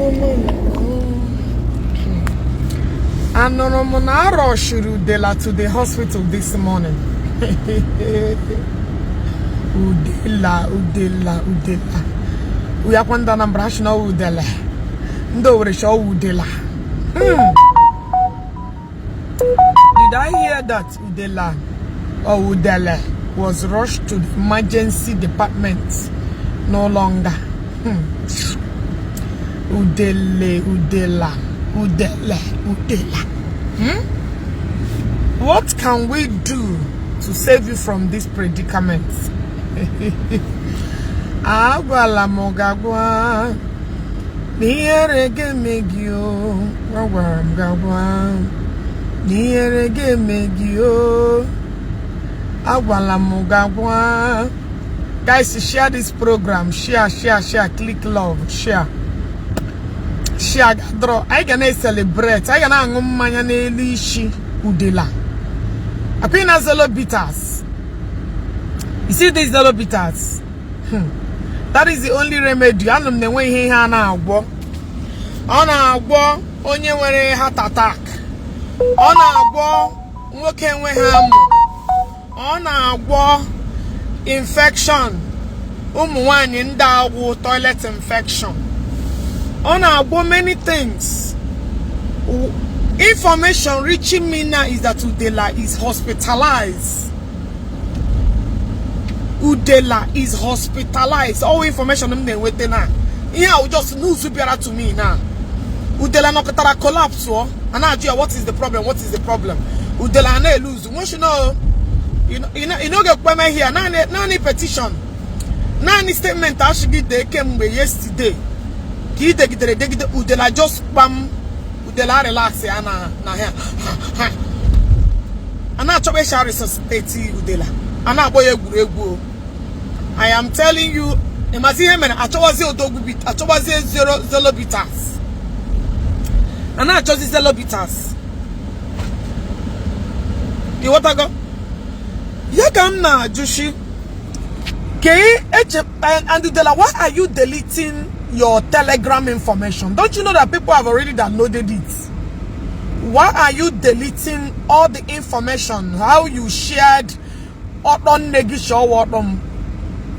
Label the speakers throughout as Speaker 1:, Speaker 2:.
Speaker 1: Someone. Anụrụ m na a rushiri Udela to the hospital this morning. Udela, Udela, Udela. Uyakwa ndị Anambra shi na ọwụ Udele. Ndị Owerri shi ọwụ Udela. Did I hear that Udela or Udele was rushed to the emergency department? No longer. Udele, Udela, Udele, Udela. What can we do to save you from this predicament? Agwala m gị agwa na ihere ga-eme gị o. Agwara m gị agwa na ihere ga-eme gị o. Agwala m gị agwa. Guys, share this program. Share, share, share. Click love. Share. Share draw. Anyị ga na-celebrate. Anyị ga na-aṅụ mmanya n'elu isi Udela. Akwai na Zolo Bitters. You see these Zolo Bitters? That is the only remedy. Anụ m na-enwe ihe a na-agwọ. Ọ na-agwọ onye nwere heart attack. Ọ na-agwọ nwoke enweghị amụ. Ọ na-agwọ infection. Ụmụ nwanyị ndị agwụ toilet infection. Ọ na-agwọ many things. Information reaching me now is that Udela is hospitalized. Udela is hospitalized. All information m na-enweta na ihe a just news bịara to me now. Udela nọkọtara collapse ọ a na-ajụ ya, "What is the problem? What is the problem?" Udela na-eluzu once you know ga-ekpeme here. Naanị petition, naanị statement ashigide kemgbe yesterday ka ị degidere degide Udela, just kpam, Udela relax ya na ya ha a na-achọkwa ịsha resuscitate Udela, a na-akpọ ya egwuregwu o. I am telling you, ịmazi ihe mere achọwazi odogwu bit, achọwazi zero Zolo Bitters, a na-achọzi Zolo Bitters. Ịghọtago ya ka m na-ajụshi ka eche. And Udela, why are you deleting your Telegram information? Don't you know that people have already downloaded it? Why are you deleting all the information, how you shared ọtọ nne gị shọwa ọtọ m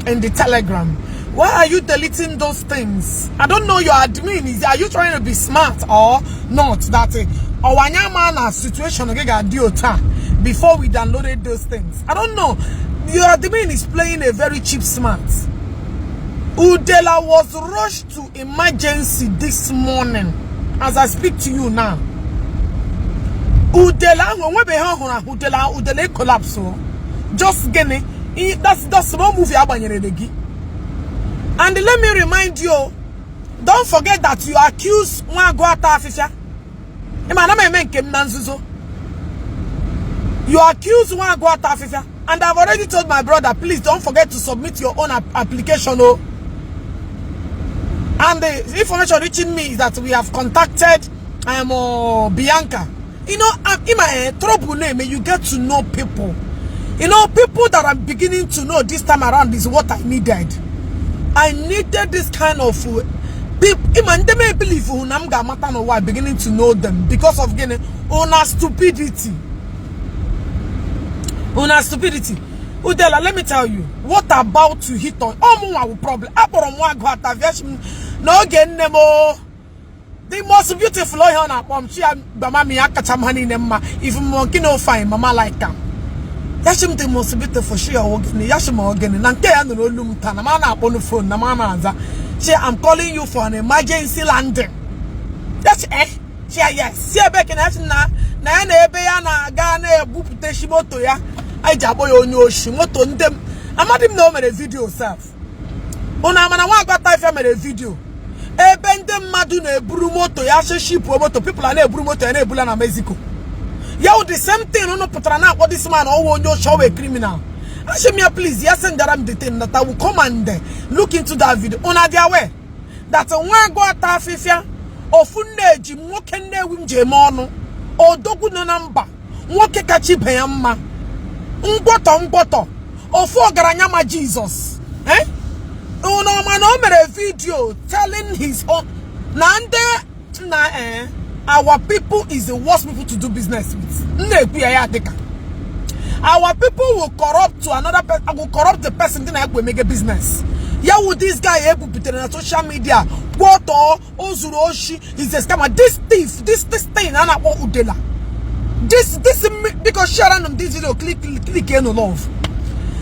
Speaker 1: in the Telegram? Why are you deleting those things? I don't know your admin is. Are you trying to be smart or not? That ọwanyama na situation gị ga-adị otu a before we downloaded those things. I don't know. Your admin is playing a very cheap smart. Udela was rushed to emergency this morning as I speak to you now. Udela ahụ onwebeghị ọhụrụ ahụ. Udela, Udela collapse o. Just gịnị? That's small movie agbanyere gị. And let me remind you, don't forget that you accuse nwa agụ ata afịfịa. Ịma na m eme nke m na nzuzo. You accuse nwa agụ ata afịfịa, and I've already told my brother, please don't forget to submit your own application oh. And the information reaching me is that we have contacted Bianca. In my trouble name, you get to know people. People that I'm beginning to know this time around is what I needed. I needed this kind of people. Even they may believe who I'm gonna know why beginning to know them because of getting una stupidity. Una stupidity. Udela, let me tell you, what about to hit on? Oh, mụ problem. Akpọrọ m nwa agụ ata n'oge nne m o. The most beautiful ihe ọ na-akpọ m chi ya gbama m ya kacha m ha niile mma. If monkey no fine, mama like am. Ya shi m the most beautiful shi ya ogene ya shi m ogene na nke ya nụrụ olu m taa na ma na-akpọ n phone na ma na-aza shi, "I'm calling you for an emergency landing." Ya shi eh shi ya yes si ebe ke na ya shi na ya na ebe ya na-aga na-ebupụta shi moto ya anyị ji akpọ ya onye oshi moto ndị m amadị m na o mere video sef. Unu amana nwa agbata ife mere video ebe ndị mmadụ na-eburu moto ya shipụ moto, people a na-eburu moto ya na-ebula na Mexico. Ya wụ the same thing unu pụtara na-akpọ this man ọwụ onye oshi, ọwụ a criminal. Asị m ya please ya sendara m the thing that I will come and look into that video. Una dị aware that nwa agụ ata afịfịa ofu nne eji nwoke Nnewi m ji eme ọnụ odogwu nọ na mba nwoke kacha ibe ya mma ngwọtọ ngwọtọ ofu ọgaranya ma Jizọs, eh? Unu ọma na o mere video telling his own Na ndị na our people is the worst people to do business with. M na-ekwu ya, ya dịka our people will corrupt to another person, will corrupt the person dị na ekwe emege business ya. Wu this guy ebuputere na social media kwọtọọ, o zuru oshi, is a scammer, this thief, this thing a na-akpọ Udela. This because share am this video, click, click enu love.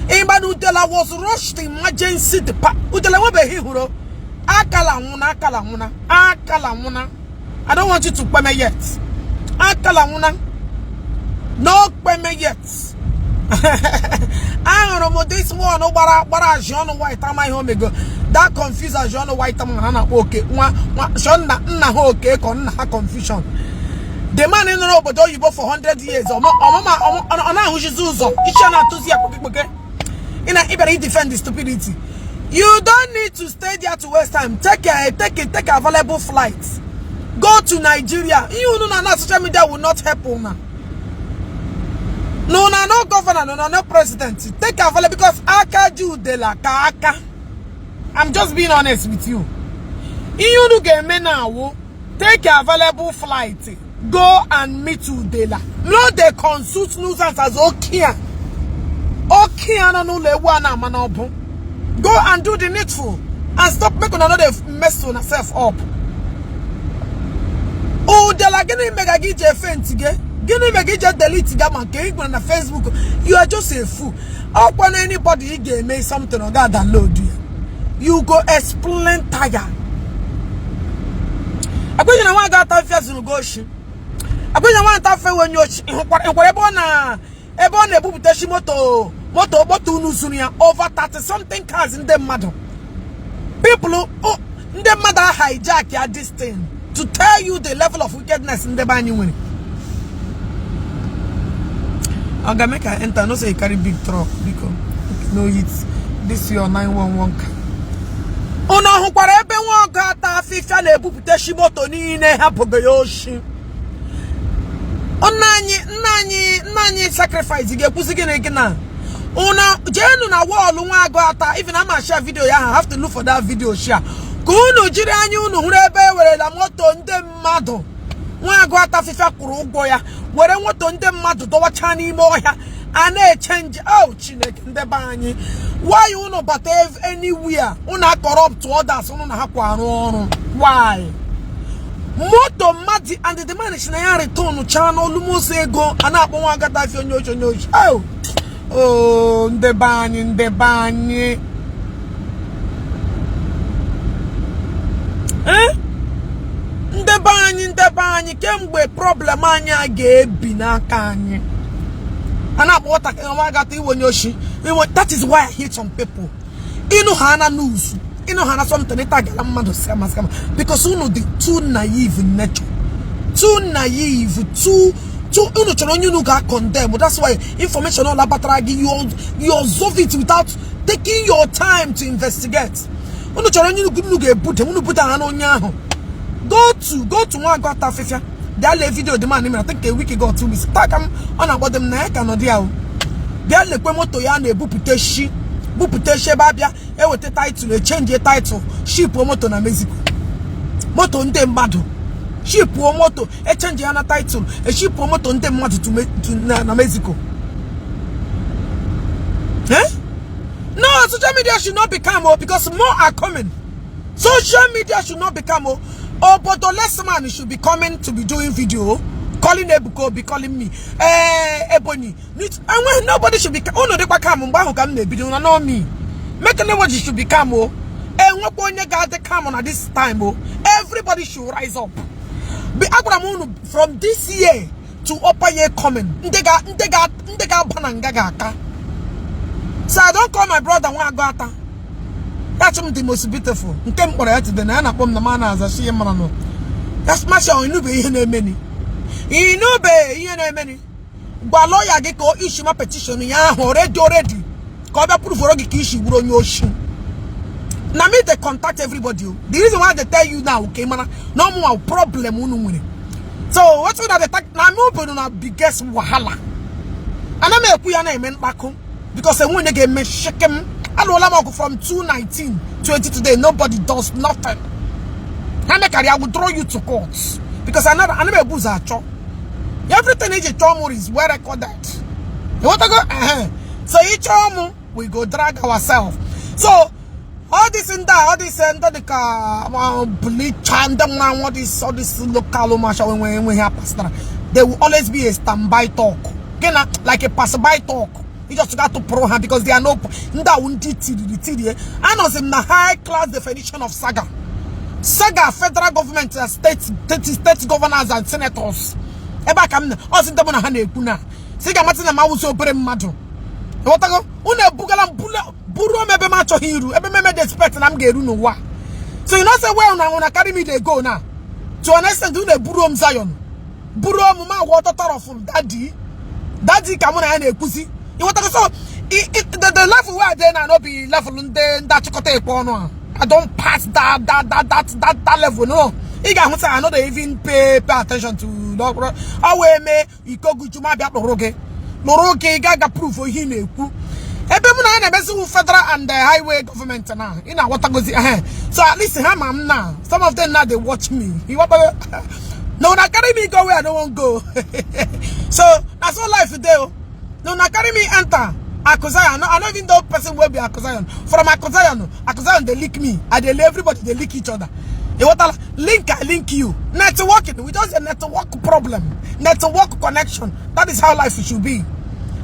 Speaker 1: Ịgba na Udela was rushed emergency department. Udela nwebeghị hụrụ akala nwụna, akala nwụna, akala nwụna. I don't want you to kpeme yet. Akala nwụna, no kpeme yet. Ahụrụ m this one gbara gbara ajị ọnụ white, amaghị omego that confuse ajị ọnụ white man a na-akpọ Oke nwa nwa chọ nna nna ha Oke kọ nna ha confusion. The man nọrọ obodo oyibo for 100 years, ọmụma ọ na-ahụchizi ụzọ, iche na-atụzi ya kpekekpeke. Ị na ịbịara defend the stupidity. You don't need to stay there to waste time. Take a available flight, go to Nigeria. Ihe unu na social media will not help una. No na no governor, no na no president. Take available, because aka ji Udela ka aka. I'm just being honest with you. Ihe unu ga-eme na awụ, take available flight, go and meet Udela. No dey consult nuisance as okia okia nọ n'ụlọ ewu a na-ama n'ọbụ. Go and do the needful and stop. Make una no dey mess una self up. Udela, gịnị mega gị ji efe ntị gị? Gịnị mega ije delete ga ma nke ị gwara na Facebook? You are just a fool. Ọkwa na anybody ị ga-eme something, ọ ga download ya. You go explain tire. Akwenye na nwa ga-ata afịa zuru gị oshi. Akwenye na nwa ata afịa onye oshi. Ịhụkwara ebe ọ na ebe ọ na-ebupụtachi moto moto moto unu zuru ya, over 30 something cars ndị mmadụ, people, oh, ndị mmadụ a hijack ya this thing to tell you the level of wickedness ndị be anyị nwere. Oga, make I enter. No say you carry big truck, biko no hit this your 911 car. Unu hụkwara ebe nwa ọgụ ata afịfịa na-ebupụtachi moto niile hapụgo ya oshi? Nna anyị, nna anyị, nna anyị sacrifice ga-ekwuzi gịnị gị na una jeenu na wall nwa agụ ata. Even ama share video ya ahụ, have to look for that video, share ka unu jiri anya unu hụrụ ebe e werela moto ndị mmadụ nwa agụ ata afịfịa kwụrụ ụgwọ ya, were moto ndị mmadụ dọwacha n'ime ọhịa a na-eche nje. Oh, Chineke, ndị be anyị, why unu bata anywhere unu corrupt others unu na ha kwa arụ ọrụ? Why moto mmadụ? And the man si na ya return chaa n'olumuso ego a na-akpọ nwa agata onye ochi, onye ochi. Oh, oh, ndị be anyị, ndị be anyị, eh, ndị be anyị, ndị be anyị, kemgbe problem anyị a ga-ebi n'aka anyị a na-akpọ nwatakịrị nwa agata iwe onye oshi iwe. That is why I hate some people. Ịnụ ha na news, ịnụ ha na something, ịtagala mmadụ scammer, scammer, because unu dị too naive in nature, too naive, too too unu chọrọ onye unu ga-condemn. That's why information ọla batara gị, you observe it without taking your time to investigate. Unu chọrọ onye unu ga-ebute, unu bute ha n'onye ahụ. Go to nwa agụ ata afịfịa, bịa lee video the man mere. I think a week ago or 2 weeks taa ka m ọ na-akpọdo m na ya ka nọ dị ya o. Bịa lekwe moto ya na-ebupụta shi, bupụta shi ebe abịa eweta title, echange title, shipuo moto na Mexico. Moto ndị mmadụ, shipuo moto, echange ya na title, eshipuo moto ndị mmadụ to na Mexico. Eh? No, social media should not become, oh, because more are coming. Social media should not become, oh, obodo less man should be coming to be doing video, calling Ebuka, be calling me. Eh, Ebony. And when nobody should be, oh no, they come mgbe ahụ ka m na-ebido na know me. Make nobody should be calm, oh. Enwekwa onye ga-adị calm na this time, oh. Everybody should rise up. Be agwara m unu, from this year to upper year coming, ndị ga-aba na nga ga-aka. So I don't call my brother nwa agụ ata. That's him, the most beautiful. Nke m kpọrọ ya today na ya na-akpọ m na m na-aza shi ihe mara nọ. That's masha inube ihe na-emeni. Inube ihe na-emeni. Gwa lawyer gị ka o issue ma petition ya ahụ already already. Ka ọ bịa prove gị ka isi gburu onye oshi. Na me dey contact everybody o. The reason why they tell you now, okay, mana no more problem unu nwere. So what we dey talk na me obodo na biggest wahala. Ana m ekwu ya na-eme mkpakọ because enwe onye ga-eme shekem. Alụọla m ọgụ from 219 20 today, nobody does nothing. Ha mekarị, I will draw you to court because ana m ebu ụzọ achọ. Everything iji chọọ mụ is well recorded. Ịghọtago? Ehe, so ị chọọ mụ, we go drag ourselves. So all this ndị a, all this ndị dị ka blicha ndị nwụrụ anwụ, all this local ụmụacha enwe enweghị apasitara, they will always be a standby talk gị na like a pass-by talk. You just got to pro ha because they are no ndị awụ ndị tiriri tirie. Anọzi m na high class definition of saga saga, federal government and state governors and senators. Ebe a ka m na ọsị ndị mụ na ha na-ekwu na si ga-amasị na m awụzi obere mmadụ. Ịghọtago? Unu ebugala m buruo m ebe m achọghị iru, ebe m eme dị expect na m ga-eru n'ụwa. So you know say well na una carry me dey go now to an extent. Unu eburuo m Zion, buruo m ma agwa ọtọtọrọ from daddy daddy ka mụ na ya na-ekwuzi. Ịghọtago? So the level where I dey now no be level ndị achịkọta ekpe ọnụ a. I don pass that level. No, ị ga-ahụ sị I no dey even pay attention to ọ wee mee iko gị ma bịa kpụrụ gị lụrụ gị ga ga proof ihe ị na-ekwu. Ebe mụ na ya na-emeziwu federal and highway government na ị na-aghọtagozi. Ehe, so at least ha ma m na some of them now dey watch me. Ịghọtago? No, una carry me go where I no wan go. So na so life dey o. No, una carry me enter Akuzayon. No, I no even know person wey be Akuzayon. From Akuzayon, Akuzayon dey lick me, I dey everybody dey lick each other. Ịghọtala? Link, I link you. Networking, we just a network problem, network connection. That is how life should be.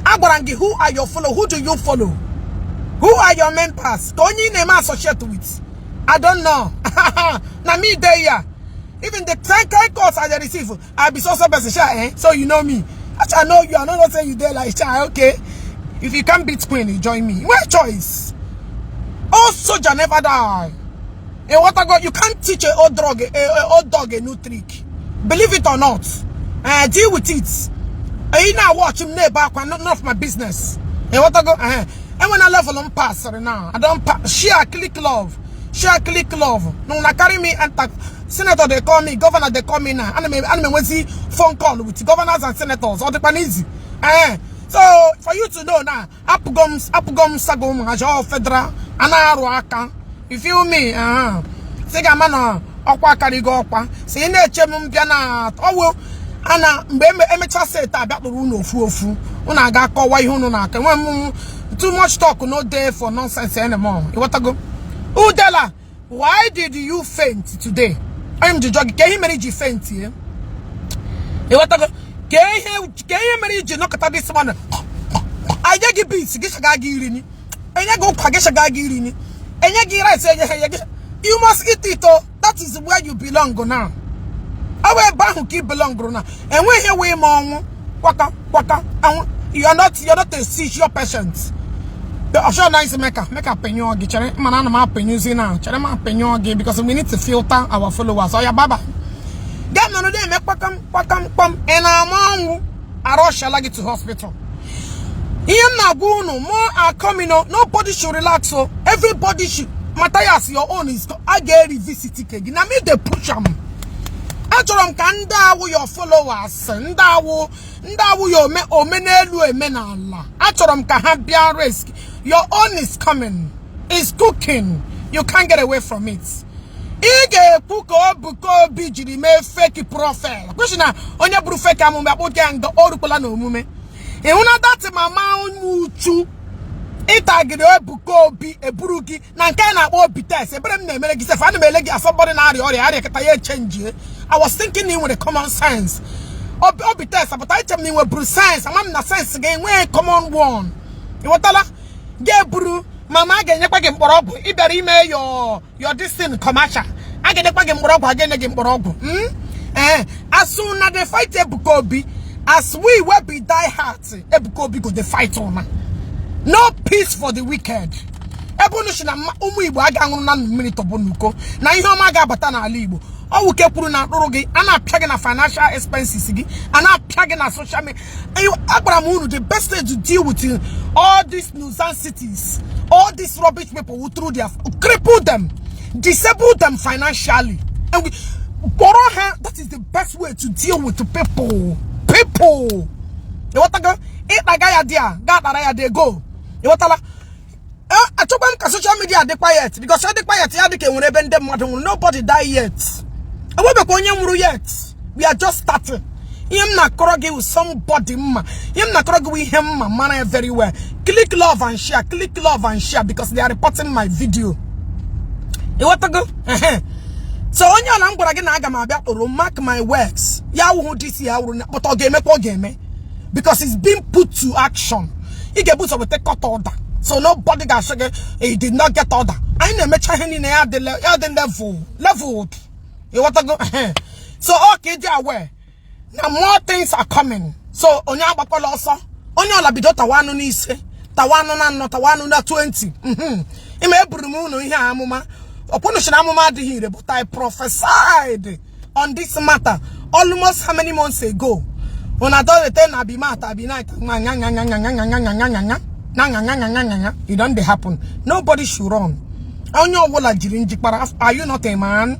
Speaker 1: Agwara m gị, who are your follow? Who do you follow? Who are your members? Ka onye ị na-eme associate with? I don't know. Na me dey here. Even the 10 kind calls I dey receive, I be so so person sha, eh? So you know me. Actually, I know you. I no know say you dey like sha. Okay, if you can't beat queen, you join me. Where choice? Old soldier never die. In what I got, you can't teach a old dog a new trick. Believe it or not. Deal with it. You now watch him neighbor, not none of my business. In what I go, and when I level on pass now, I don't pass. Share, click love. Share, click love. No, na carry me enter. Senator, they call me. Governor, they call me now. And I'm see phone call with governors and senators. All the easy. So for you to know now, apugom, apugom, sagom, ajo federal, ana aka. You feel me? Sị ga-ama na ọkwa akarịgo ọkwa si ị na-eche m bịa na ọwụ ana mgbe emechaa set abịa kpụrụ unu ofu ofu, unu aga kọwa ihe unu na-aka. Enwe m too much talk, no day for nonsense anymore. Ịghọtago? Udela, why did you faint today? Onye m jụjọ gị ka ihe mere iji faint ye. Ịghọtago? Ka ihe mere iji nọkọta this morning, enye gị beans, gị shaga gị irini, enye gị ụkwa, gị shaga gị irini, enye gị rice, enye ha enye gị. You must eat it oh. That is where you belong now. Ọ bụ ebe ahụ ka ị belong now. Enweghị wee ma ọnwụ kwaka kwaka anwụ. You are not a seizure patient. The ọsọ nice meka meka penyụọ gị. Chere mana ana m apenyụzi na chere m apenyụọ gị because we need to filter our followers. Ọ ya baba get nọrọ na-eme kpakam kpakam kpam. Ị na-ama ọnwụ arọshala gị to hospital. Ihe m na-agwa unu, more are coming o. Nobody should relax o. Everybody should Matthias, your own is a ga-revisit ke gị na me dey push am. Achọrọ m ka ndị awụ your followers, ndị awụ ya ome omenelu eme n'ala, achọrọ m ka ha bịa risk. Your own is coming, is cooking. You can't get away from it. Ị ga-ekwu ka ọ bụ ka Obi jiri mee fake profile kwesị na onye bụrụ fake amụme akpụke ya nga o rukwala n'omume. Ịhụ na that mama uchu ịtagịrị Ebuka Obi eburu gị na nke a na-akpọ Obi test. Ebere m na-emere gị sef, ana m ele gị asọmbọdị na-arịa ọrịa arịa kịta ya echenjie. I was thinking na ị nwere common sense. Obi test apụta, iche m na ị nweburu sense. Ama m na sense ga-enwe common one. Ịghọtala? Ga-eburu mama a ga-enyekwa gị mkpọrọgwụ. Ị bịara ime your this thing commercial, a ga-enyekwa gị mkpọrọgwụ, a ga-enye gị mkpọrọgwụ. Eh, as una dey fight Ebuka Obi, as we wey be die hard Ebuka Obi go dey fight una. No peace for the wicked. Ebe unu si na ụmụ Igbo aga aṅụrụ na mmiri tọbụ n'uko na ihe ọma ga-abata n'ala Igbo, ọ wuke kwuru na mkpụrụ gị a na-apịa gị na financial expenses gị, a na-apịa gị na social media. Agwara m unu, the best way to deal with all these nuisance cities, all these rubbish people who through their cripple them, disable them financially and we borrow ha. That is the best way to deal with the people. Ịghọtago? Ịkpaga ya dị a ga akpara ya dị go. Ịghọtala? Achọkwa m ka social media dị quiet because ọ dị quiet ya dị ka enwere ebe ndị mmadụ nwụrụ. Nobody die yet. Enwebekwa onye nwụrụ yet. We are just starting. Ihe m na-akọrọ gị wụ somebody mma. Ihe m na-akọrọ gị wụ ihe mma mara ya very well. Click love and share, click love and share, because they are reporting my video. Ịghọtago? Ehe. So onye ọla m gwara gị na aga m abịa kpụrụ, mark my words, ya wụhụ disi ya wụrụ, but ọ ga-emekwa, ọ ga-eme, because it's been put to action. Ị ga-ebu ụzọ weta court order, so nobody ga-asị gị he did not get order. Anyị na-emecha ihe niile ya dị ya dị leveled. Ịghọtago? Ehe. So ọ ka ịdị aware na more things are coming. So onye agbakwala ọsọ. Onye ọla bido tawa anụ n'ise, tawa anụ na anọ, tawa anụ na 20. Ime eburu m unu ihe a amụma ọkwụnụ na amụma adịghị ire, but I prophesied on this matter almost how many months ago. Una don dey na be matter be night nya nya nya nya nya nya nya nya nya nya nya na nya nya nya nya nya nya. It don dey happen. Nobody should run. Onye ọbụla jiri njikwara. Are you not a man?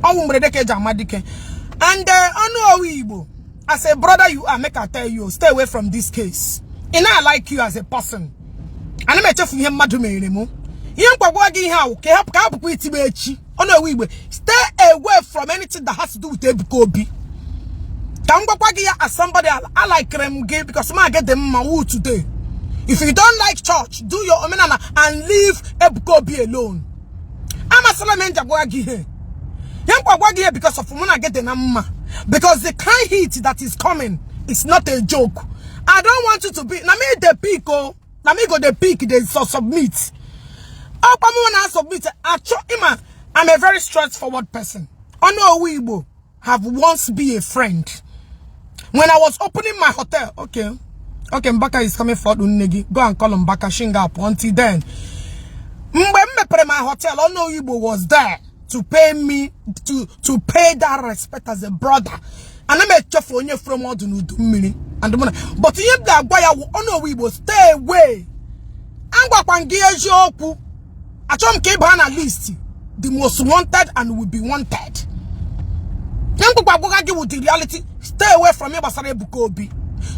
Speaker 1: Ọnwụ mberede ka eji ama dike. And ọnụ owu Igbo, as a brother you are, make I tell you, stay away from this case. I not like you as a person. Ana m echefu ihe mmadụ mere mụ. Ihe nkwagwa gị ihe ahụ ka hapụ ka hapụkwa itigbe echi. Ọnụ owu Igbo, stay away from anything that has to do with Ebuka Obi. Ka m gwakwa gị ya, as somebody I like m gị, because ma get dị mma wu today. If you don't like church, do your omenala and leave Ebuka Obi alone. Amasịla m nji agwa gị ihe. Ihe nkwagwa gị ihe because of mụ na gị dị na mma, because the kind heat that is coming is not a joke. I don't want you to be na me dey pick o, na me go dey pick, dey submit. Ọkwa mụ na submit achọ ịma. I'm a very straightforward person. Ọnụ owu Igbo have once be a friend when I was opening my hotel. Okay, Mbaka is coming for nne gị. Go and call Mbaka shinga up. Until then, mgbe m mepere my hotel, ọnụ Igbo was there to pay me, to pay that respect as a brother. Ana m echefu onye from ọdụ n'udu mmiri and mụ na, but ihe m ga-agwa ya wụ, ọnụ Igbo, stay away. Agwakwa m gị eziokwu, achọrọ m ka ị baa na list the most wanted and will be wanted. Ihe mkpụkwa agwaga gị with the reality, stay away from ihe gbasara Ebuka Obi.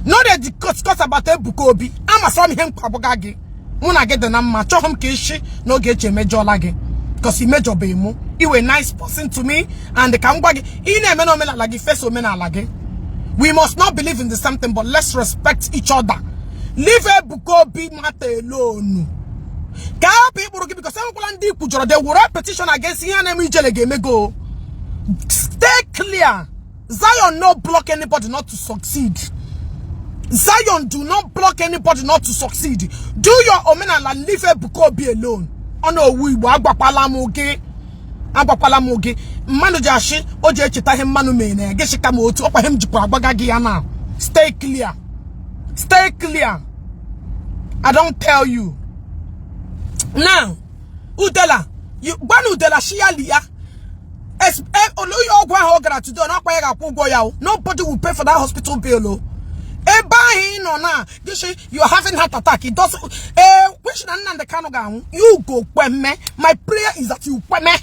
Speaker 1: No dey discuss about Ebuka Obi. Amasịrị m ihe mkpa agwaga gị. Mụ na gị dị na mma. Achọghị m ka isi n'oge echi emejọla gị, because imejọbeghị mụ. You a nice person to me, and ka m gwa gị, ị na-eme na omenala gị, face omenala gị. We must not believe in the same thing, but let's respect each other. Leave Ebuka Obi matter alone, ka hapụ ịkpụrụ gị, because enwekwala ndị ikwujọrọ, they will write petition against ihe a na-eme. Ijele ga-emego. Stay clear. Zion no block anybody not to succeed. Zion do not block anybody not to succeed. Do your omenala, leave Ebuka Obi alone. Ọ na-owu Igbo, agwakwala m gị, agwakwala m gị. Mmadụ ji ashị o ji echeta ihe mmanụ mere na ya gị shika m otu ọkwa ihe m jikwa agwaga gị ya na stay clear, stay clear. I don't tell you now. Udela, you gwana Udela shiali ya olóyè ọgwụ ahụ ọ gara today na ọkwa ya ga-akwụ ụgwọ ya o. Nobody will pay for that hospital bill o. Ebe ahụ ị nọ na gị sị you are having heart attack, it doesn't which na Nnamdi Kanu ga-anwụ. You go kweme. My prayer is that you kweme.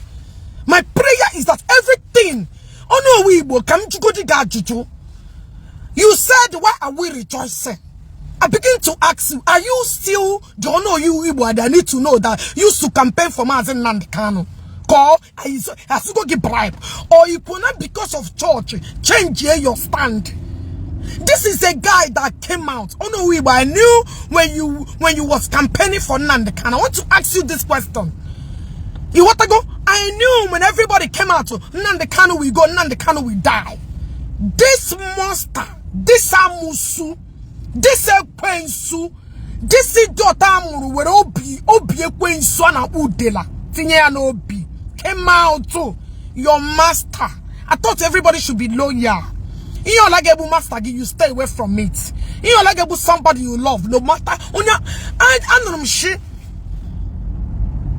Speaker 1: My prayer is that everything ọnụ owu Igbo ka m jugodi gị ajụjụ. You said, "Why are we rejoicing?" I begin to ask you, are you still the Onowu Igbo? And I need to know that used to campaign for Mazi Nnamdi Kanu. Call, I go give bribe. Or you could not, because of church, change here your stand. This is a guy that came out. Onowu Igbo, I knew when you was campaigning for Nnamdi Kanu. I want to ask you this question. You want to go? I knew when everybody came out, Nnamdi Kanu will go, Nnamdi Kanu will die. This monster, this amusu, this ekwensu, this idiot amụrụ were obi obi ekwensu a na-akpọ Udela tinye ya n'obi came out to your master. I thought everybody should be loyal. Ihe ọla ga-egbu master gị, you stay away from it. Ihe ọla ga-egbu somebody you love, no matter onye anụrụ m shi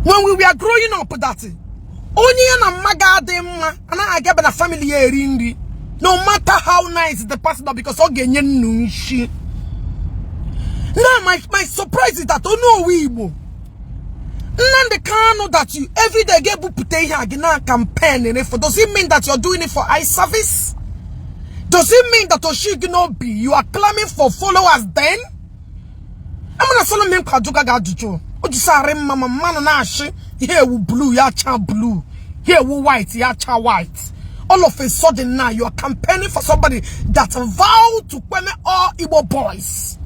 Speaker 1: when we were growing up that onye ya na mma ga-adị mma anaghị aga ebe na family ya eri nri, no matter how nice the person is, because ọ ga-enye nnu nshi. Now my surprise is that onye owu Igbo Nnamdi Kanu that you every day ga-ebupụta ihe a gị na campaign in it for, does it mean that you're doing it for eye service? Does it mean that Oshiginobi, you are claiming for followers then? I'm gonna solo m ka ajụga gị ajụjụ. O ji sarị mma ma mmanụ na-ashị ihe ewu blue ya cha blue, ihe ewu white ya cha white. All of a sudden now you are campaigning for somebody that vowed to kweme all Igbo boys,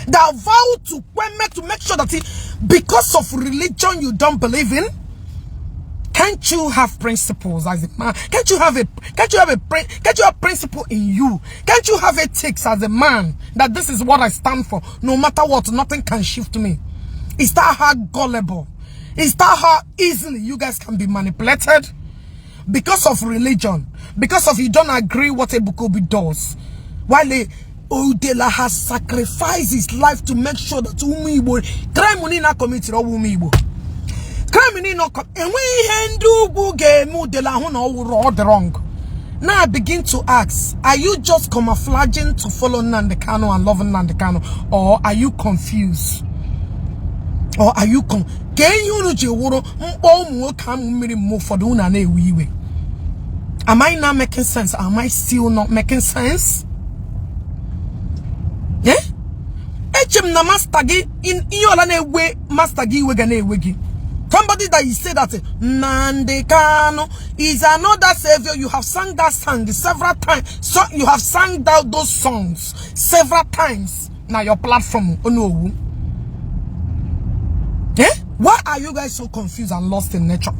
Speaker 1: that vowed to kweme to make sure that he, because of religion you don't believe in. Can't you have principles as a man? Can't you have principle in you? Can't you have ethics as a man that this is what I stand for? No matter what, nothing can shift me. Is that how gullible? Is that how easily you guys can be manipulated? Because of religion, because of you don't agree what Ebuka Obi does. While Udela has sacrificed his life to make sure that ụmụ Igbo crime niile committed, ụmụ Igbo crime niile, enweghị ihe ndị ugwu ga-eme Udela ahụ na ọ wụrụ ọ dị wrong. Now I begin to ask, are you just camouflaging to follow Nnamdi Kanu and love Nnamdi Kanu, or are you confused? Or are you con ka ihe unu ji wụrụ mkpọ ụmụ nwoke amụ mmiri mgbe ụfọdụ unu na-ewe iwe? Am I not making sense? Am I still not making sense? Yeah? Eche m na master gị, ihe ọla na-ewe master gị iwe ga na-ewe gị. Somebody that you say that Nnamdi Kanu is another savior. You have sung that song several times. So you have sung out those songs several times. Now your platform, Onowu. Eh? Why are you guys so confused and lost in nature?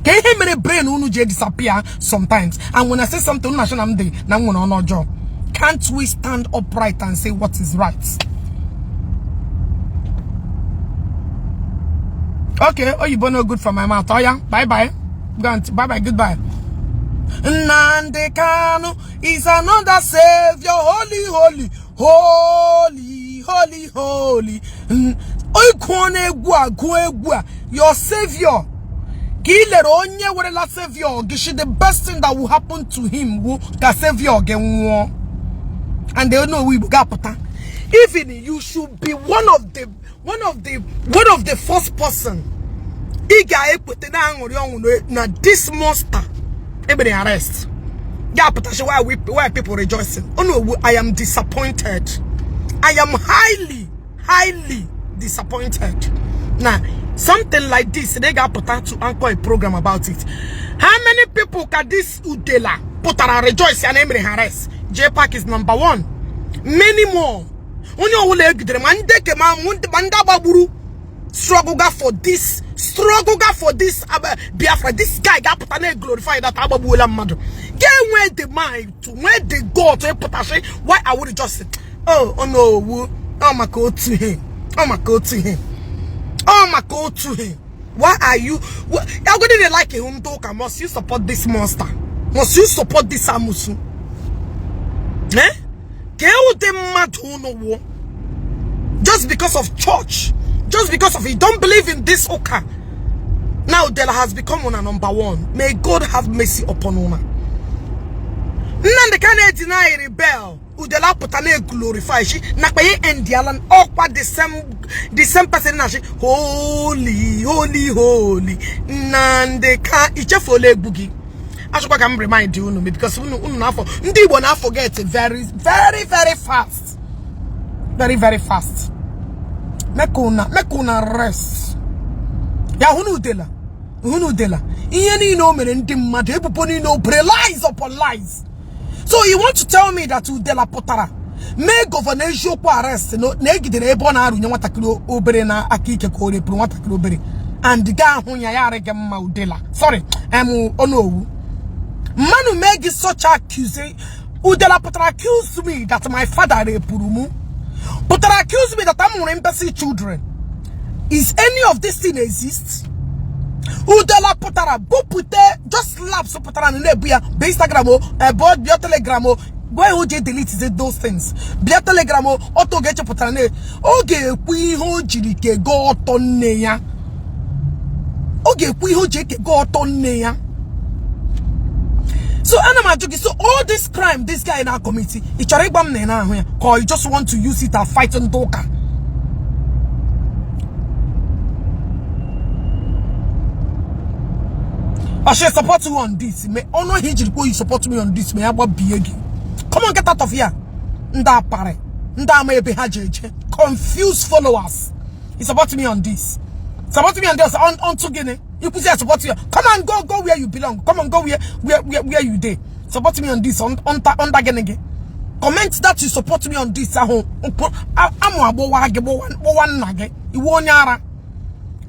Speaker 1: Ka ihe mere brain unu ji disappear sometimes? And when I say something, unu na m dị na m nwere ọnụ ọjọọ. Can't we stand upright and say what is right? Okay, oh, you no good for my mouth. Oh yeah, bye bye. Go on, bye bye, goodbye. Nnamdi Kanu is another savior. Holy, holy, holy, holy, holy. Ịgụọ na-egwu a, gụọ egwu a. Your savior. Ka ị lere onye werela savior gị shi, the best thing that will happen to him wu ka savior gị nwụọ. And they know Igbo ga-apụta. Even you should be one of the first person ị ga-ekwete na aṅụrị ọṅụ na this monster ebere arrest ga-apụtachi. Why people rejoicing? Oh no, I am disappointed. I am highly, highly disappointed. Now something like this, they ga-apụta to anchor a program about it. How many people ka this Udela pụtara rejoice ya na emere ha arrest? J Park is number one. Many more. Onye ọbụla egidere, ma ndị ke ma ndị agbagburu, struggle for this, struggle for this Biafra, this guy ga-apụta na glorify that agbagbuola mmadụ. Ga-enwe the mind to nwee the God to ịpụtachi. Why I would just say, oh no, ọ maka otu ihe, ọ maka otu ihe, ọ maka otu ihe. Why are you agodi dey like ndị ụka? Must you support this monster? Must you support this amusu? Eh, ka ụdị mmadụ unu wụ? Just because of church, just because of you don't believe in this ụka, now Udela has become una number one. May God have mercy upon una. Nnamdi Kanu deny rebel, Udela pụta na glorify shi nakwa ye endiala ọkwa the same person na shi holy, holy, holy Nnamdi Kanu. Ichefuola egwu gị? Achọkwa ka m remind unu because unu na-afọ ndị Igbo na forget very, very, very fast, very, very fast. Make una rest ya. Hụnụ Udela, hụnụ Udela, ihe niile o mere ndị mmadụ, ebubo niile o bere, lies upon lies. So you want to tell me that Udela pụtara mee Governor Eziokwu arrest na egidere ebe ọ na-arụnye nwatakịrị obere na aka ike ka o repụrụ nwatakịrị obere and gaa ahụ ya, ya arịghị mma? Udela, sorry, em Onowu, mmanụ mee gị such accuse. Udela pụtara accuse me that my father repụrụ mụ, pụtara accuse me that I'm nwere imbecile children. Is any of this thing exist? Udela pụtara bupute just laps pụtara na na-ebu ya bụ Instagram o, ebe ọ bịa Telegram o, gwa ya o ji delete those things, bịa Telegram o, ọtọ ga-echepụtara na ọ ga-ekwu ihe o jiri kego ọtọ nne ya. Ọ ga-ekwu ihe o ji ekego ọtọ nne ya. So ana m ajụ gị, so all this crime this guy na commit, ị chọrọ ịgwa m na ị na-ahụ ya, ka you just want to use it and fight ndị ụka? I should support you on this. May ọnụ ihe ijiri kwuo you support me on this, may ya gbabie gị. Come on, get out of here. Ndị aparị, ndị ama ebe ha ji eje. Confused followers. You support me on this. Support me on this. On to gịnị? Ikwuzi I support you. Come on, go where you belong. Come on, go where you dey. Support me on this under gịnị gị? Comment that you support me on this ahụ amụ agbọwa gị, gbọwa nna gị. Iwu onye ara.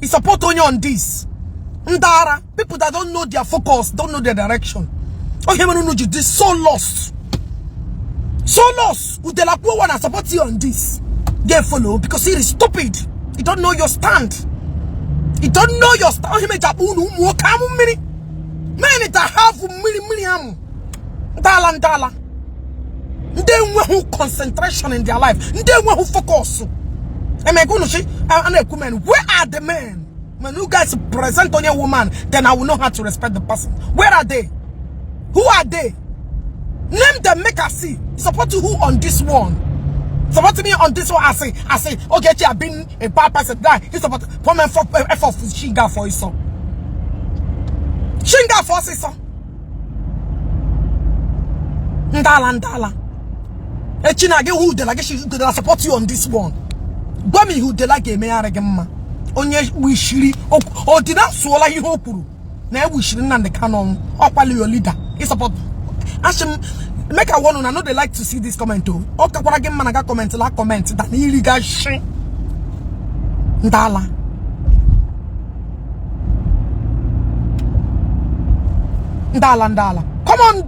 Speaker 1: You support onye on this. Ndị ara, people that don't know their focus, don't know their direction. Ohe mere unu ji dị so lost. So lost. Udela kwuo one support you on this. They follow because it is stupid. You don't know your stand. You don't know your stand. Ohe mere ji akpọ unu ụmụ nwoke amụ mmiri. Men that have mmiri mmiri amụ. Ndala ndala. Ndị enweghị concentration in their life. Ndị enweghị focus. Emeka unu shi a na-ekwu men. Where are the men? When you guys present on your woman, then I will know how to respect the person. Where are they? Who are they? Name them, make us see. Support who on this one? Support me on this one. I say, okay, I've been a bad person. Die. He support one man for F of Shinga for his son. Shinga for his son. Ndala ndala. Echi na gị who de like she de support you on this one. Gwa m ihe udela ga-emegharị gị mma. Onye wishiri odina sụọla ihe o kwuru na ewishiri Nnamdi Kanu ọnwụ ọkwali your leader. He support. Asị m make I warn una, no dey like to see this comment o. Ọ kakwara gị mma na ga comment la comment than iri ga shi. Ndala. Ndala ndala. Come on,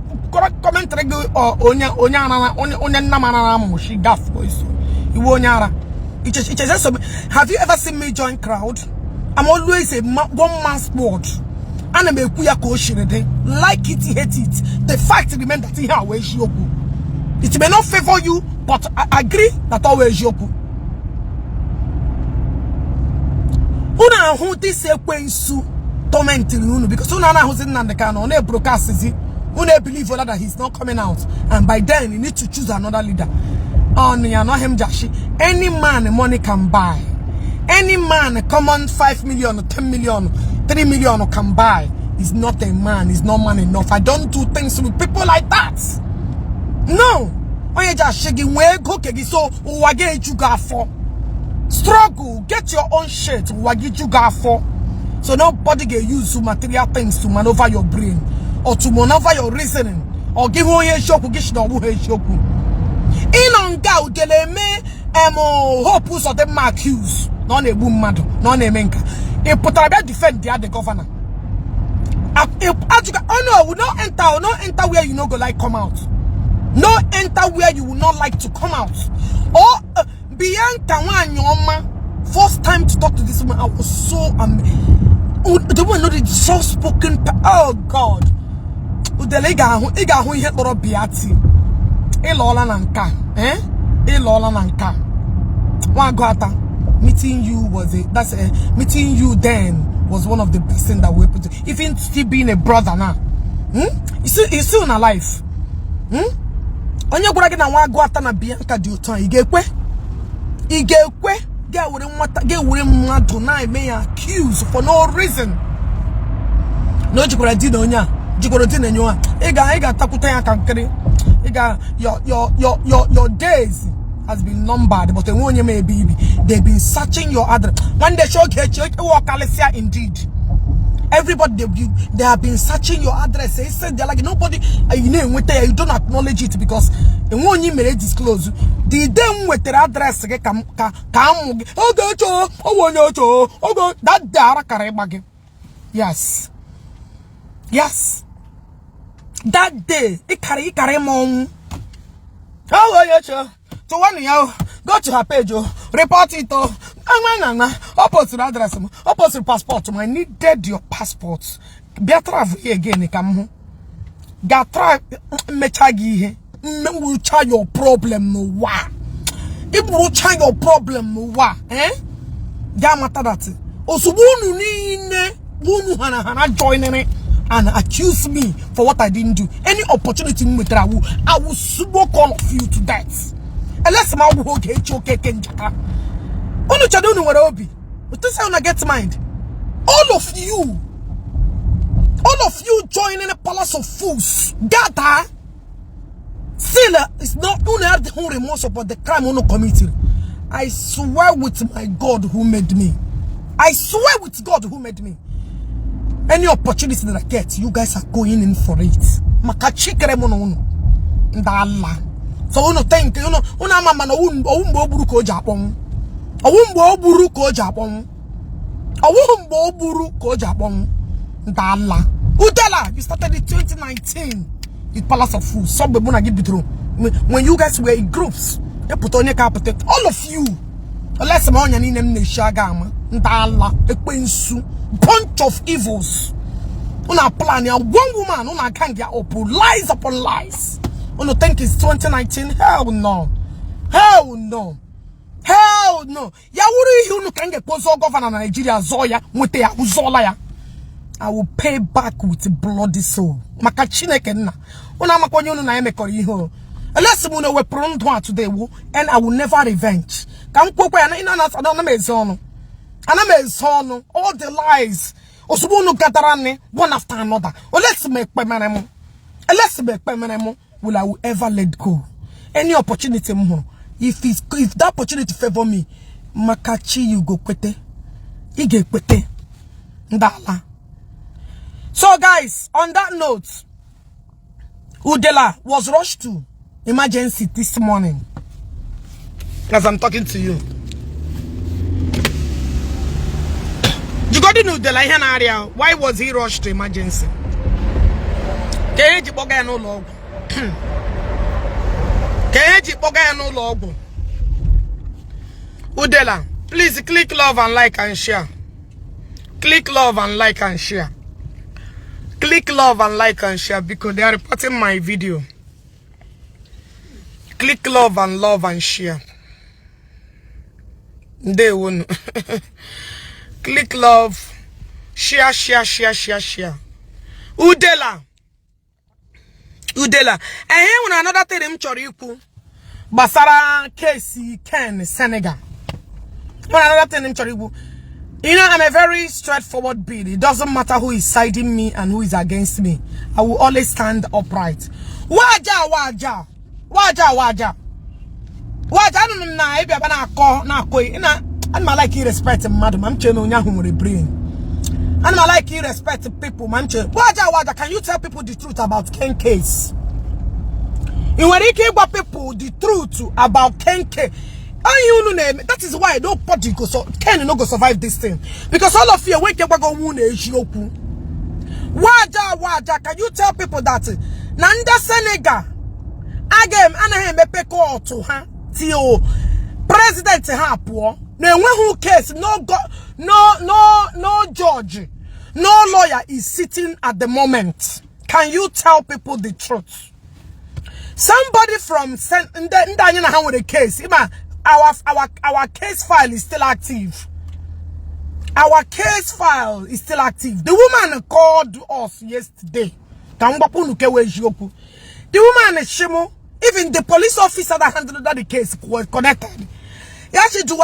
Speaker 1: comment gị onye onye ara onye onye nna m arara amụ shi gafo iso. Iwu onye ara. Have you ever seen me join crowd? I'm always a one man squad. Ana m ekwu ya ka o shiri dị. Like it, hate it. The fact remains that ihe a wee eziokwu. It may not favor you, but I agree that ọ wee eziokwu. Unu ahụ this ekwensu tormenting unu because unu anaghịzi Nnamdi Kanu, ọ na-ebrokasizi. Unu believe that he's not coming out, and by then you need to choose another leader. On ya not him jashi. Any man money can buy. Any man common 5 million, 10 million, 3 million can buy. He's not a man. He's not man enough. I don't do things with people like that. No. Onye jashi gị nwee ego ke gị so ụwa gị eju gị afọ. Struggle. Get your own shit. Ụwa gị ju gị afọ. So nobody can use material things to maneuver your brain or to maneuver your reasoning or give onye eziokwu gị shi na ọ bụghị eziokwu. Ịnọ nga udele eme Hope Uzodimma accuse na ọ na-egbu mmadụ na ọ na-eme nka. Ị pụtara bịa defend ya the governor. Ajụga, oh no, no enter, no enter where you no go like come out. No enter where you will not like to come out. Or Bianca nwaanyị ọma, first time to talk to this woman, I was so the woman know the soft spoken. Oh God, udele ị ga-ahụ ihe kpọrọ Biati. Ịlọọla na nka, eh? Ịlọọla na nka. Nwagwata, meeting you was a that's a meeting you then was one of the best things that we put. Even still being a brother now, He's still in alive. Onye gwara gị na Nwagwata na Bianca dị otu a, ị ga-ekwe? Ị ga-ekwe? Ga-ewere nwata, ga-ewere mmadụ na-eme ya accuse for no reason. Na o jikwara di na onye a, jikwara di na enyo a, ị ga-atakwute ya ka nkiri. Your days has been numbered, but enwe onye ma ebe ibi. They've been searching your address. One day show get indeed. Everybody they have been searching your address. They said they're like nobody you know you don't acknowledge it because enwe onye mere disclose. The day m wetere address gị ka amụ gị oge cho onye ocho ogo that day ara kara ịgba gị. Yes. Yes. That day, ịkara ịma ọnwụ. Oh, onye cho. Tụwanụ ya o. Go to her page o. Report it o. Nwa. O posturu address m. O posturu passport m. I needed your passport. Bịa travel here again ka m hụ. Ga try mmecha gị ihe. Mmewucha your problem n'ụwa. Ibụrụcha your problem n'ụwa. Eh? Ga mata that. Ozugbo unu niile unu hana joinere and accuse me for what I didn't do. Any opportunity I will smoke all of you to death. Unless my okay njaka. Unu chado unu nwere obi. Utu say una get mind. All of you joining a palace of fools. Gather. Still, it's not unu have the whole remorse about the crime unu committed. I swear with my God who made me. I swear with God who made me. Any opportunity that I get, you guys are going in for it. Maka chikere mụ na unu ndị ala. So unu think unu ama, mana owu mgbe o gburu ka o ji akpọnwụ. Owu mgbe o gburu ka o ji akpọnwụ. Owu mgbe o gburu ka o ji akpọnwụ. Ndị ala. Udela, you started in 2019 with Palace of Fools. So mgbe mụ na gị bidoro, when you guys were in groups, epụta onye ka apụta, all of you. Unless ma ọnya niile m na-eshi aga ama. Ndị ala, ekwensu, bunch of evils. Una plan ya one woman, una gang ya up lies upon lies. Unu think it's 2019? Hell no. Hell no. Hell no. Ya wuru ihe unu ka m ga-ekpozo governor na Nigeria, zọọ ya, nweta ya, zọọla ya. I will pay back with bloody soul. Maka Chineke nna. Unu amakwa onye unu na ya mekọrọ ihe o. Unless m unu wepụrụ ndụ a today wu, and I will never revenge. Ka m kwekwa ya na ị na ana m eze ọnụ. Ana m eze ọnụ. All the lies. Ozugbo unu gatara nne one after another. Unless m ekpe mere m. Unless m ekpe mere m, will I will ever let go. Any opportunity m hụrụ, if that opportunity favor me, maka chi you go kwete. Ị ga-ekwete. Ndị ala. So guys, on that note, Udela was rushed to emergency this morning. As I'm talking to you. Jigodin Udela ihe na-arịa, why was he rushed to emergency? Ka ihe ji kpọga ya n'ụlọ ọgwụ. Ka ihe ji kpọga ya n'ụlọ ọgwụ. Udela, please click love and like and share. Click love and like and share. Click love and like and share because they are reporting my video. Click love and love and share. Ndewonu. Click love, share, share, share, share, share. Udela. Udela. Ehe, nwere another thing m chọrọ ikwu gbasara case Ken Senegal. Nwere another thing m chọrọ ikwu. You know, I'm a very straightforward being. It doesn't matter who is siding me and who is against me. I will always stand upright. Waja, waja. Waja, waja. Waja, anụ m na ịbịa na-akọ na-akọ na ana m like respect mmadụ ma m chee na onye ahụ nwere brain. Ana m like respect people ma m chee. Waja, waja, can you tell people the truth about Ken case? Ị nwere ike ịgwa people the truth about Ken case? Onye unu na-eme, that is why nobody go, so Ken no go survive this thing, because all of you enwe nke gwago onwe unu eziokwu. Waja, waja, can you tell people that na ndị Senegal aga anaghị emepe court ha till president ha pụọ, na enweghị case, no go, no no no judge, no lawyer is sitting at the moment? Can you tell people the truth? Somebody from ndị anyị na ha nwere case, ịma our case file is still active. Our case file is still active. The woman called us yesterday. Ka m gwakwa unu kewa eziokwu. The woman shimu, even the police officer that handled that the case was connected. Yeah, she do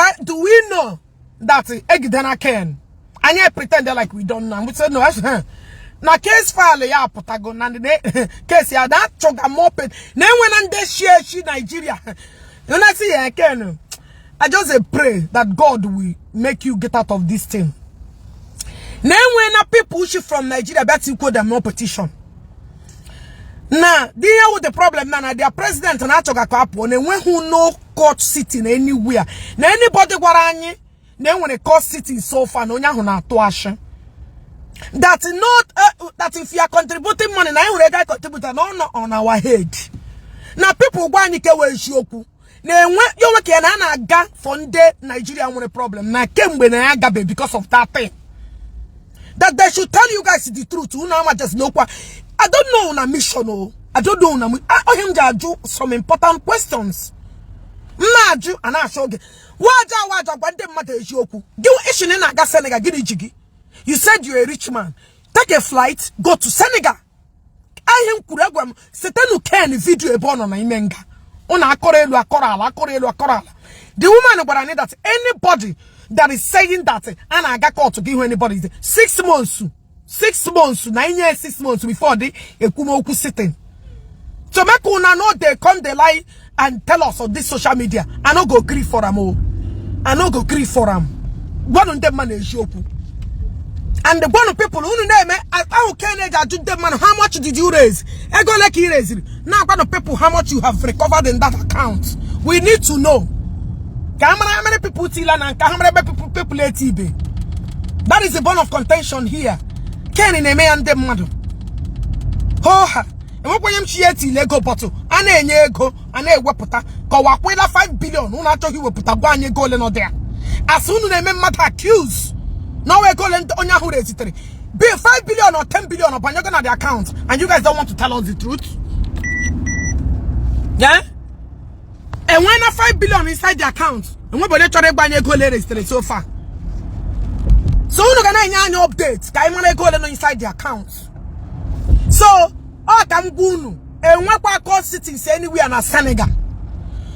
Speaker 1: we know that Egidena Ken? And I pretend like we don't know. We said no. Na case file ya apụtago na the case ya that chọga more pain. Na enwe na ndị shi eshi Nigeria. You know see ya Ken. I just pray that God will make you get out of this thing. Na enwe na people shi from Nigeria bịa tikwo them no petition. Na the here with the problem na their president na achọga ka apụọ, na enweghị no court sitting anywhere. Na anybody gwara anyị na enwere court sitting so far, na onye ahụ na-atụ ashị. That not that if you are contributing money na enwere ego contribute na on our head. Na people gwa anyị kewe eziokwu. Na enwe ya onwe ka ya na a na-aga for ndị Nigeria nwere problem na kemgbe na ya agabe because of that thing. That they should tell you guys the truth. Unu ama just n'okwu. I don't know una mission o. I don't know una. Ohe m ji ajụ some important questions. M na-ajụ a na-achọ oge. Waja, waja, gwa ndị mmadụ eziokwu. Gị ishi na ị na-aga Senegal, gịnị ji gị? You said you're a rich man. Take a flight, go to Senegal. Ihe m kwuru, agwa m site nu Ken video ebe ọ nọ na ime nga. Unu akọrọ elu akọrọ ala, akọrọ elu akọrọ ala. The woman gwara anyị that anybody that is saying that a na-aga court gị hụ anybody is 6 months, 6 months na inye 6 months before the ekwumokwu sitting. So make una no dey come dey lie and tell us on this social media. I no go gree for am o. I no go gree for am. Gwanụ ndị mmadụ eziokwu. And the one people unu na-eme ahụ ka na-eji ajụ ndị mmadụ, "How much did you raise? Ego ole ka ị raisiri?" Na-agwa the people how much you have recovered in that account. We need to know ka amara how many people tila na nke how many people eti ibe. That is the bone of contention here. Ken na-eme ya ndị mmadụ ho ha enwekwenye m chi ya etile ego bọtụ a na-enye ego a na-ewepụta ka ọwa kwụla 5 billion. Unu achọghị iwepụta gwa anyị ego ole nọ dị ya asị unu na-eme mmadụ accuse n'ọnwa ego ole onye ahụ rezitere be 5 billion or 10 billion or banyego na the account, and you guys don't want to tell us the truth. Yeah, enwe na 5 billion inside the account, enwebe onye chọrọ ịgbanye ego ole rezitere so far. So unu ga na-enye anyị update ka anyị mara ego ole nọ inside the account. So ọ ka m gwa unu, enwekwa court sittings anywhere na Senegal.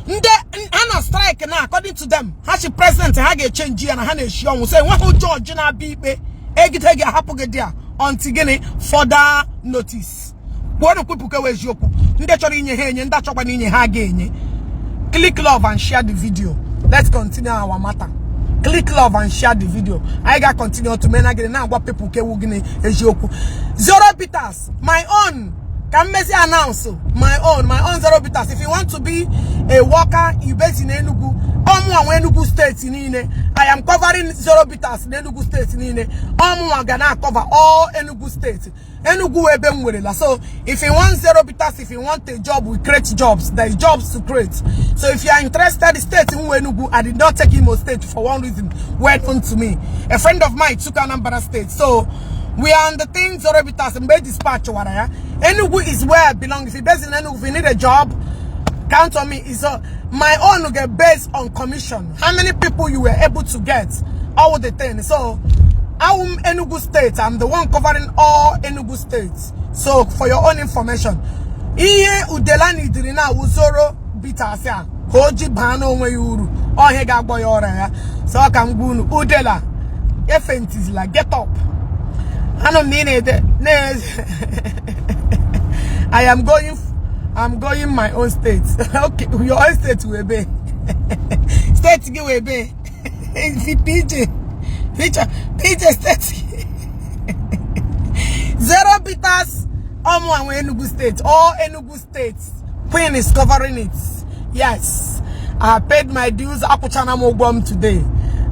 Speaker 1: Ndị ha na strike na according to them, ha chi president ha ga-echange ya na ha na-eshi ọnwụ. So enweghị jọji na-abịa ikpe egide gị ahapụ gị dị a until gịnị? Further notice. Kwuonụ kwupụkewa eziokwu. Ndị chọrọ inye ha enye, ndị achọkwana inye ha ga-enye. Click love and share the video. Let's continue our matter. Click love and share the video. Anyị ga-continue to mena gịnị na-agwa people kewu gịnị eziokwu. Zero Bitters, my own ka mmezi announce my own Zero Bitters. If you want to be a worker, you base in Enugu, ọmụnwa nwe Enugu Steeti niile. I am covering Zero Bitters n'Enugu Steeti niile. Ọmụnwa ga na-cover all Enugu Steeti. Enugu ebe m nwerela. So if you want Zero Bitters, if you want a job, we create jobs. There is jobs to create. So if you are interested, state nwe Enugu. I did not take Imo State for one reason well known to me. A friend of mine took Anambra State. So we are on the thing. Zero Bitters mgbe dispatch wara ya. Enugu is where I belong. If you based in Enugu, if you need a job, count on me. Is my own will get based on commission, how many people you were able to get, all the thing. So I'm Enugu State. I'm the one covering all Enugu States. So for your own information, ihe Udelani diri na Zero Bitters ya ka o ji baa n'onwe ya uru ọhịa ga-agbọ ya ọrịa ya. So ọ ka m gwa unu, Udela efentizila, get up. Anụ m na ị na-ede na I am going, I'm going my own state. Okay, your own state will be state gị will be PJ PJ PJ state. Zero Bitters, ọmụ àwọn Enugu State, all Enugu State. Queen is covering it. Yes, I have paid my dues. Akwụchana m ụgwọ m today.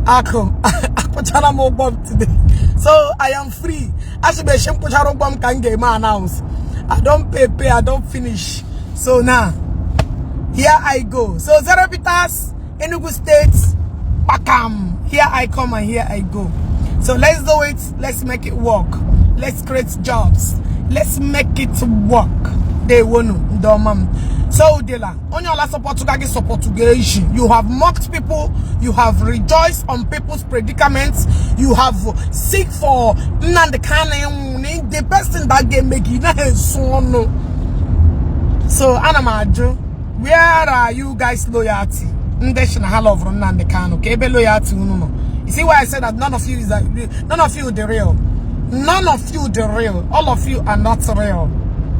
Speaker 1: Akụ akwụchana m ụgwọ m today, so I am free. Asịbechi m kwụchara ụgwọ m ka m ga-eme announce. I don't pay pay, I don't finish. So now here I go. So Zero Bitters, Enugu State, Pakam, here I come and here I go. So let's do it. Let's make it work. Let's create jobs. Let's make it work. They wonu ndị ọma m. So Udela, onye ọla support gị support gị. You have mocked people, you have rejoiced on people's predicaments, you have seek for Nnamdi Kanu, the person that ga-eme gị na-esu ọnụ. So ana m ajụ, where are you guys loyalty? Ndị shi na ha loverụ Nnamdi Kanu, ka ebe loyalty unu nọ? You see why I said that none of you is that, none of you the real, none of you the real. All of you are not real.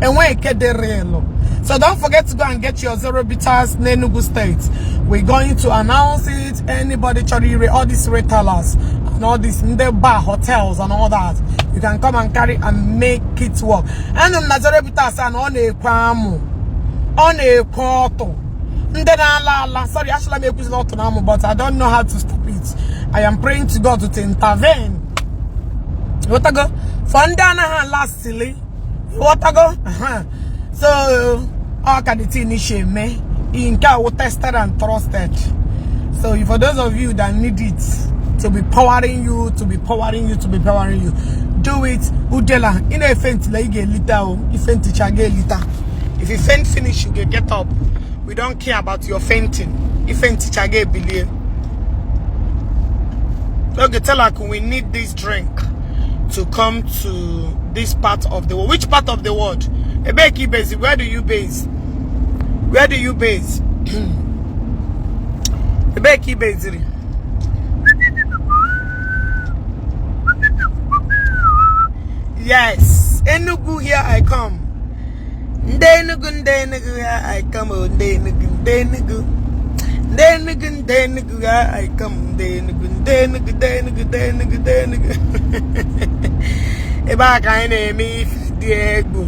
Speaker 1: Enwe eke dị real. So don't forget to go and get your Zero Bitters n'Enugu State. We're going to announce it. Anybody chọrọ ire, all these retailers and all these ndị bar, hotels and all that, you can come and carry and make it work. Anụ m na Zero Bitters a na ọ na-ekwe amụ, ọ na-ekwe ọtụ ndị na-ala ala. Sorry, achọla m ekwuzila ọtụ na amụ, but I don't know how to stop it. I am praying to God to intervene. Ghọtago? For ndị anaghị ala sili, ghọtago? So ọ ka the thing isi eme nke a wụ tested and trusted. So for those of you that need it to be powering you, to be powering you, to be powering you, do it. Udela ị na-efe ntila, ị ga-elita o ife nticha ga-elita. If you faint finish, you get up. We don't care about your fainting. Ife nticha ga-ebilie. Okay, tell her we need this drink to come to this part of the world. Which part of the world? Ebeki base. Where do you base? Where do you base? Ebeki base. Yes, Enugu, here I come. Ndị Enugu, ndị Enugu, here I come. Oh, ndị Enugu, ndị Enugu. Ndị Enugu, ndị Enugu, here I come. Ndị Enugu, ndị Enugu, ndị Enugu, ndị Enugu, ndị Enugu. Ebe a ka anyị na-eme ife dị egwu.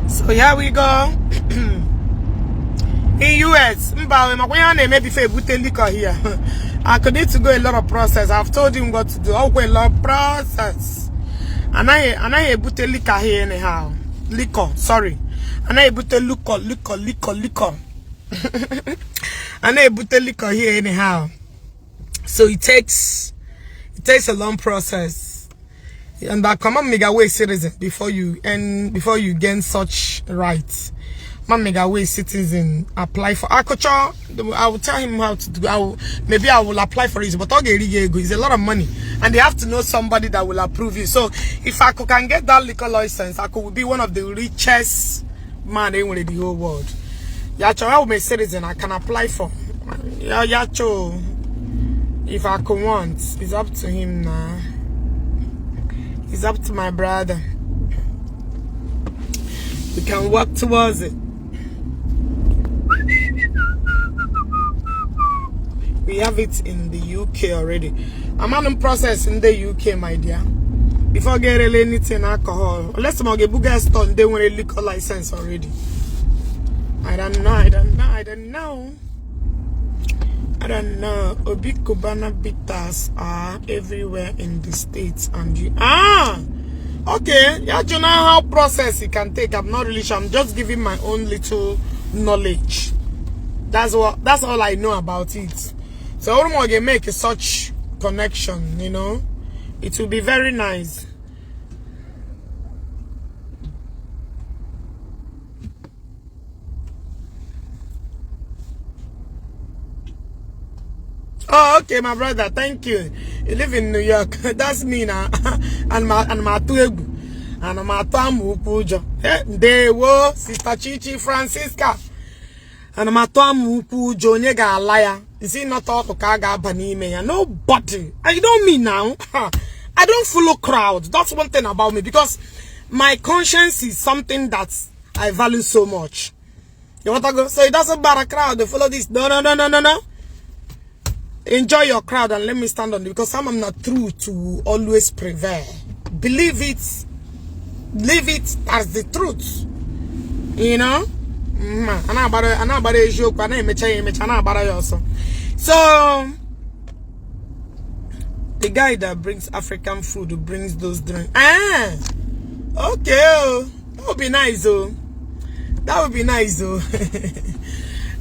Speaker 1: So here we go. In US, mba, makwa ihe a na-eme before ebute liquor here. I could need to go a lot of process. I've told him what to do. Oh, a lot of process. Anaghị ebute liquor here anyhow. Liquor, sorry. Anaghị ebute liquor, liquor, liquor, liquor. Anaghị ebute liquor here anyhow. So it takes a long process. And that come on mega way citizen before you gain such rights. Man mega way citizen apply for Akocha. I will tell him how to do. I will maybe I will apply for it, but okay, it's a lot of money, and they have to know somebody that will approve you. So if I can get that liquor license, I could be one of the richest man in the whole world. Yacho, I will be a citizen. I can apply for. Yeah, Yacho. If I could want, it's up to him now. It's up to my brother. We can work towards it. We have it in the UK already. I'm on the process in the UK, my dear. Before get anything alcohol, unless I'm gonna store, they want a liquor license already. I don't know. I don't know. I don't know. I don't know. Obi Cubana bitters are everywhere in the States, and you, ah, okay. Yeah, you know how process it can take. I'm not really sure. I'm just giving my own little knowledge. That's all I know about it. So I want to make such connection. It will be very nice. Oh, okay, my brother. Thank you. You live in New York. That's me now. And my atụ egwu. And my atụ amụ ụjọ. Eh, ndewo, Sister Chichi Francisca. And m atụ amụ ukwu ụjọ, onye ga-ala ya. Isi nọta ọkụ ka a ga-aba n'ime ya. Nobody. I don't mean now. I don't follow crowd. That's one thing about me, because my conscience is something that I value so much. You want to go? So it doesn't matter crowd. They follow this. No, no, no, no, no, no. Enjoy your crowd and let me stand on it, because I'm not true to always prevail. Believe it, live it as the truth. You know? A na-agbara eziokwu, a na-emecha ya emecha, a na-agbara ya ọsọ. So the guy that brings African food brings those drinks. Ah, okay. Oh, that would be nice. Oh, that would be nice. Oh,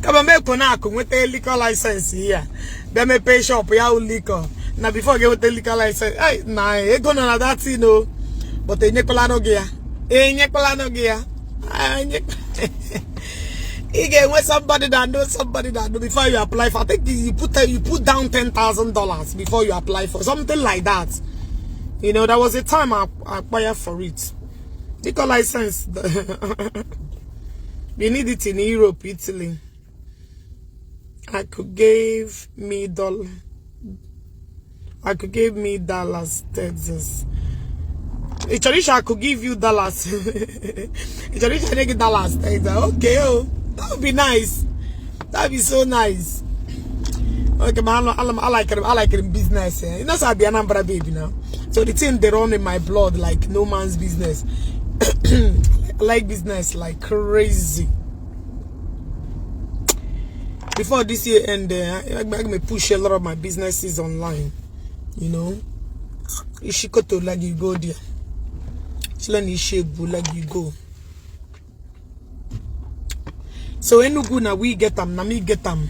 Speaker 1: kama mekwo na akụ nweta liquor license here, bịa mepee shop ya wụ liquor na before gị nweta liquor license. Ay, na ego nọ na that thing o, but enyekwalanụ gị ya, enyekwalanụ gị ya. Ị ga-enwe somebody that know somebody that know before you apply for. I think you put down $10,000 before you apply for something like that. There was a time I applied for it. Liquor license, we need it in Europe, Italy. I could give me dollar. I could give me Dallas, Texas. Ichorisha, I could give you dollars. Ichorisha, I Dallas, Texas. Okay, oh, that would be nice. That would be so nice. Okay, man, I like it. I like it in business. Eh? You know, so I be an Anambra baby now. So the thing they run in my blood like no man's business. I like business like crazy. Before this year end, I may push a lot of my businesses online. Ishikoto like you go there. Children Ishebu like you go. So Enugu na we get them, na me get them.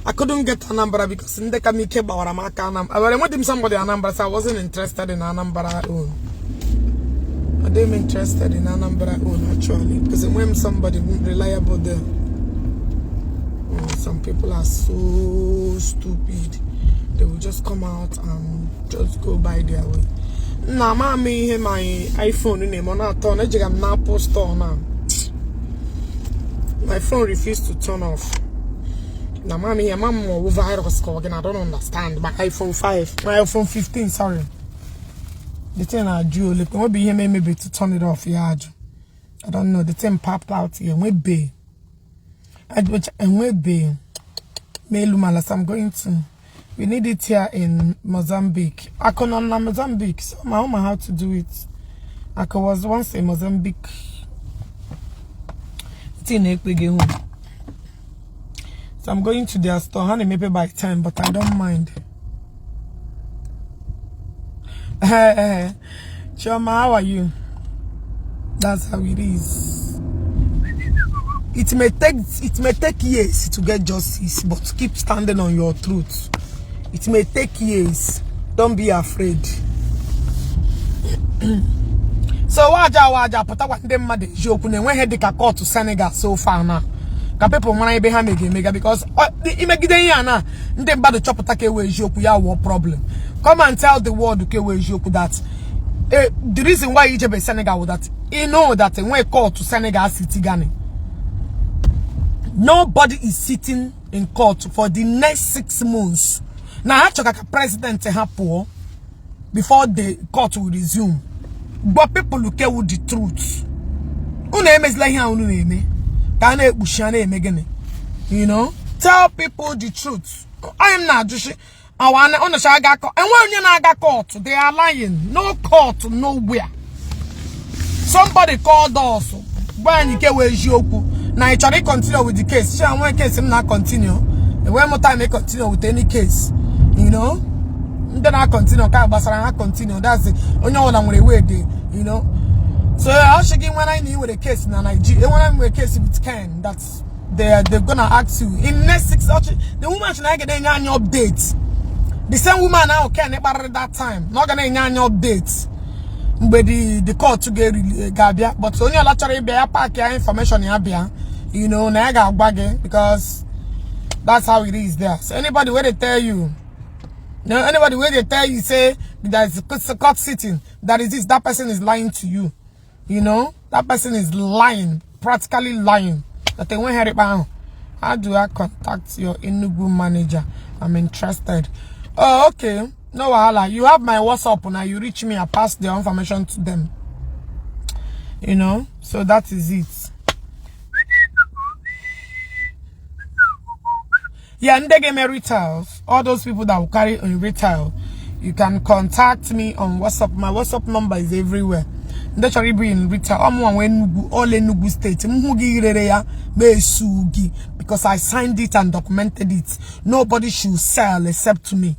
Speaker 1: I couldn't get Anambra because ndị ka m ike gbawara m aka Anambra. I wanted somebody Anambra, so I wasn't interested in Anambra own. I didn't interested in Anambra own, actually, because when somebody reliable there. Some people are so stupid. They will just come out and just go by their way. Na ma ama ihe my iPhone na-eme, ọ na-atọ na ejega m na Apple Store na my phone refused to turn off. Na ma ama ihe ma m ọwụ virus ka ọ gị na I don't understand. My iPhone 5, my iPhone 15, sorry. The thing na-ajụ ole ka nwebe ihe m emebe to turn it off, ya ajụ. I don't know, the thing popped out here. Enwebe enwebe Melu malas, I'm going to. We need it here in Mozambique. Akụ nọ na Mozambique, so my mama how to do it. Akụ was once in Mozambique. Thing ekpege home. So I'm going to their store. Ha na-emepe by 10, but I don't mind. Chioma, how are you? That's how it is. It may take years to get justice, but keep standing on your truth. It may take years. Don't be afraid. So waja waja pụtakwa ndị mmadụ eziokwu na enweghị dịka court Senegal so far na ka people mara ebe ha mega emega, because imegide ihe a na ndị mmadụ chọpụta ka ewe eziokwu ya wụọ problem. Come and tell the world ka ewe eziokwu that the reason why ijebe Senegal was that you know that enwe court Senegal city gani. Nobody is sitting in court for the next 6 months. Na ha chọka ka president ha pụọ before the court will resume. But people look with the truth. Unu emezila ihe a unu na-eme ka a na-ekpuchi a na-eme gịnị? Tell people the truth. Onye m na-ajụshi awa ọ aga enwe onye na-aga court. They are lying. No court nowhere. Somebody called us, gwa anyị ke wee eziokwu na ị chọrọ ị continue with the case. Chi nwe case m na continue, enwe m time continue with any case. Ndị na continue ka gbasara ha continue. That's it. Onye ọbụla nwere way dị. So ọ gị nwere anyị na ị nwere case na Nigeria, enwere nwere case with Ken that they're gonna ask you in next six. The woman should na enye anyị update. The same woman ahụ Ken kparịrị that time na ọ ga na-enye anyị update mgbe the court ga-abịa. But onye ọla chọrọ ịbịa ya pack ya information ya bịa, na ya ga-agwa gị, because that's how it is there. So anybody wey dey tell you no, anybody wey dey tell you say there is court sitting, that is this, that person is lying to you you know That person is lying, practically lying, that they won't hear it. How do I contact your Enugu manager? I'm interested. Oh, okay, no wahala. You have my WhatsApp now. You reach me, I pass the information to them. So that is it. Yeah, Ndege retails, all those people that will carry in retail, you can contact me on WhatsApp. My WhatsApp number is everywhere. Ndị chọrọ ibu in retail, ọmụ nwe Enugu, all Enugu State. M hụ gị rere ya ma esu gị, because I signed it and documented it. Nobody should sell except me.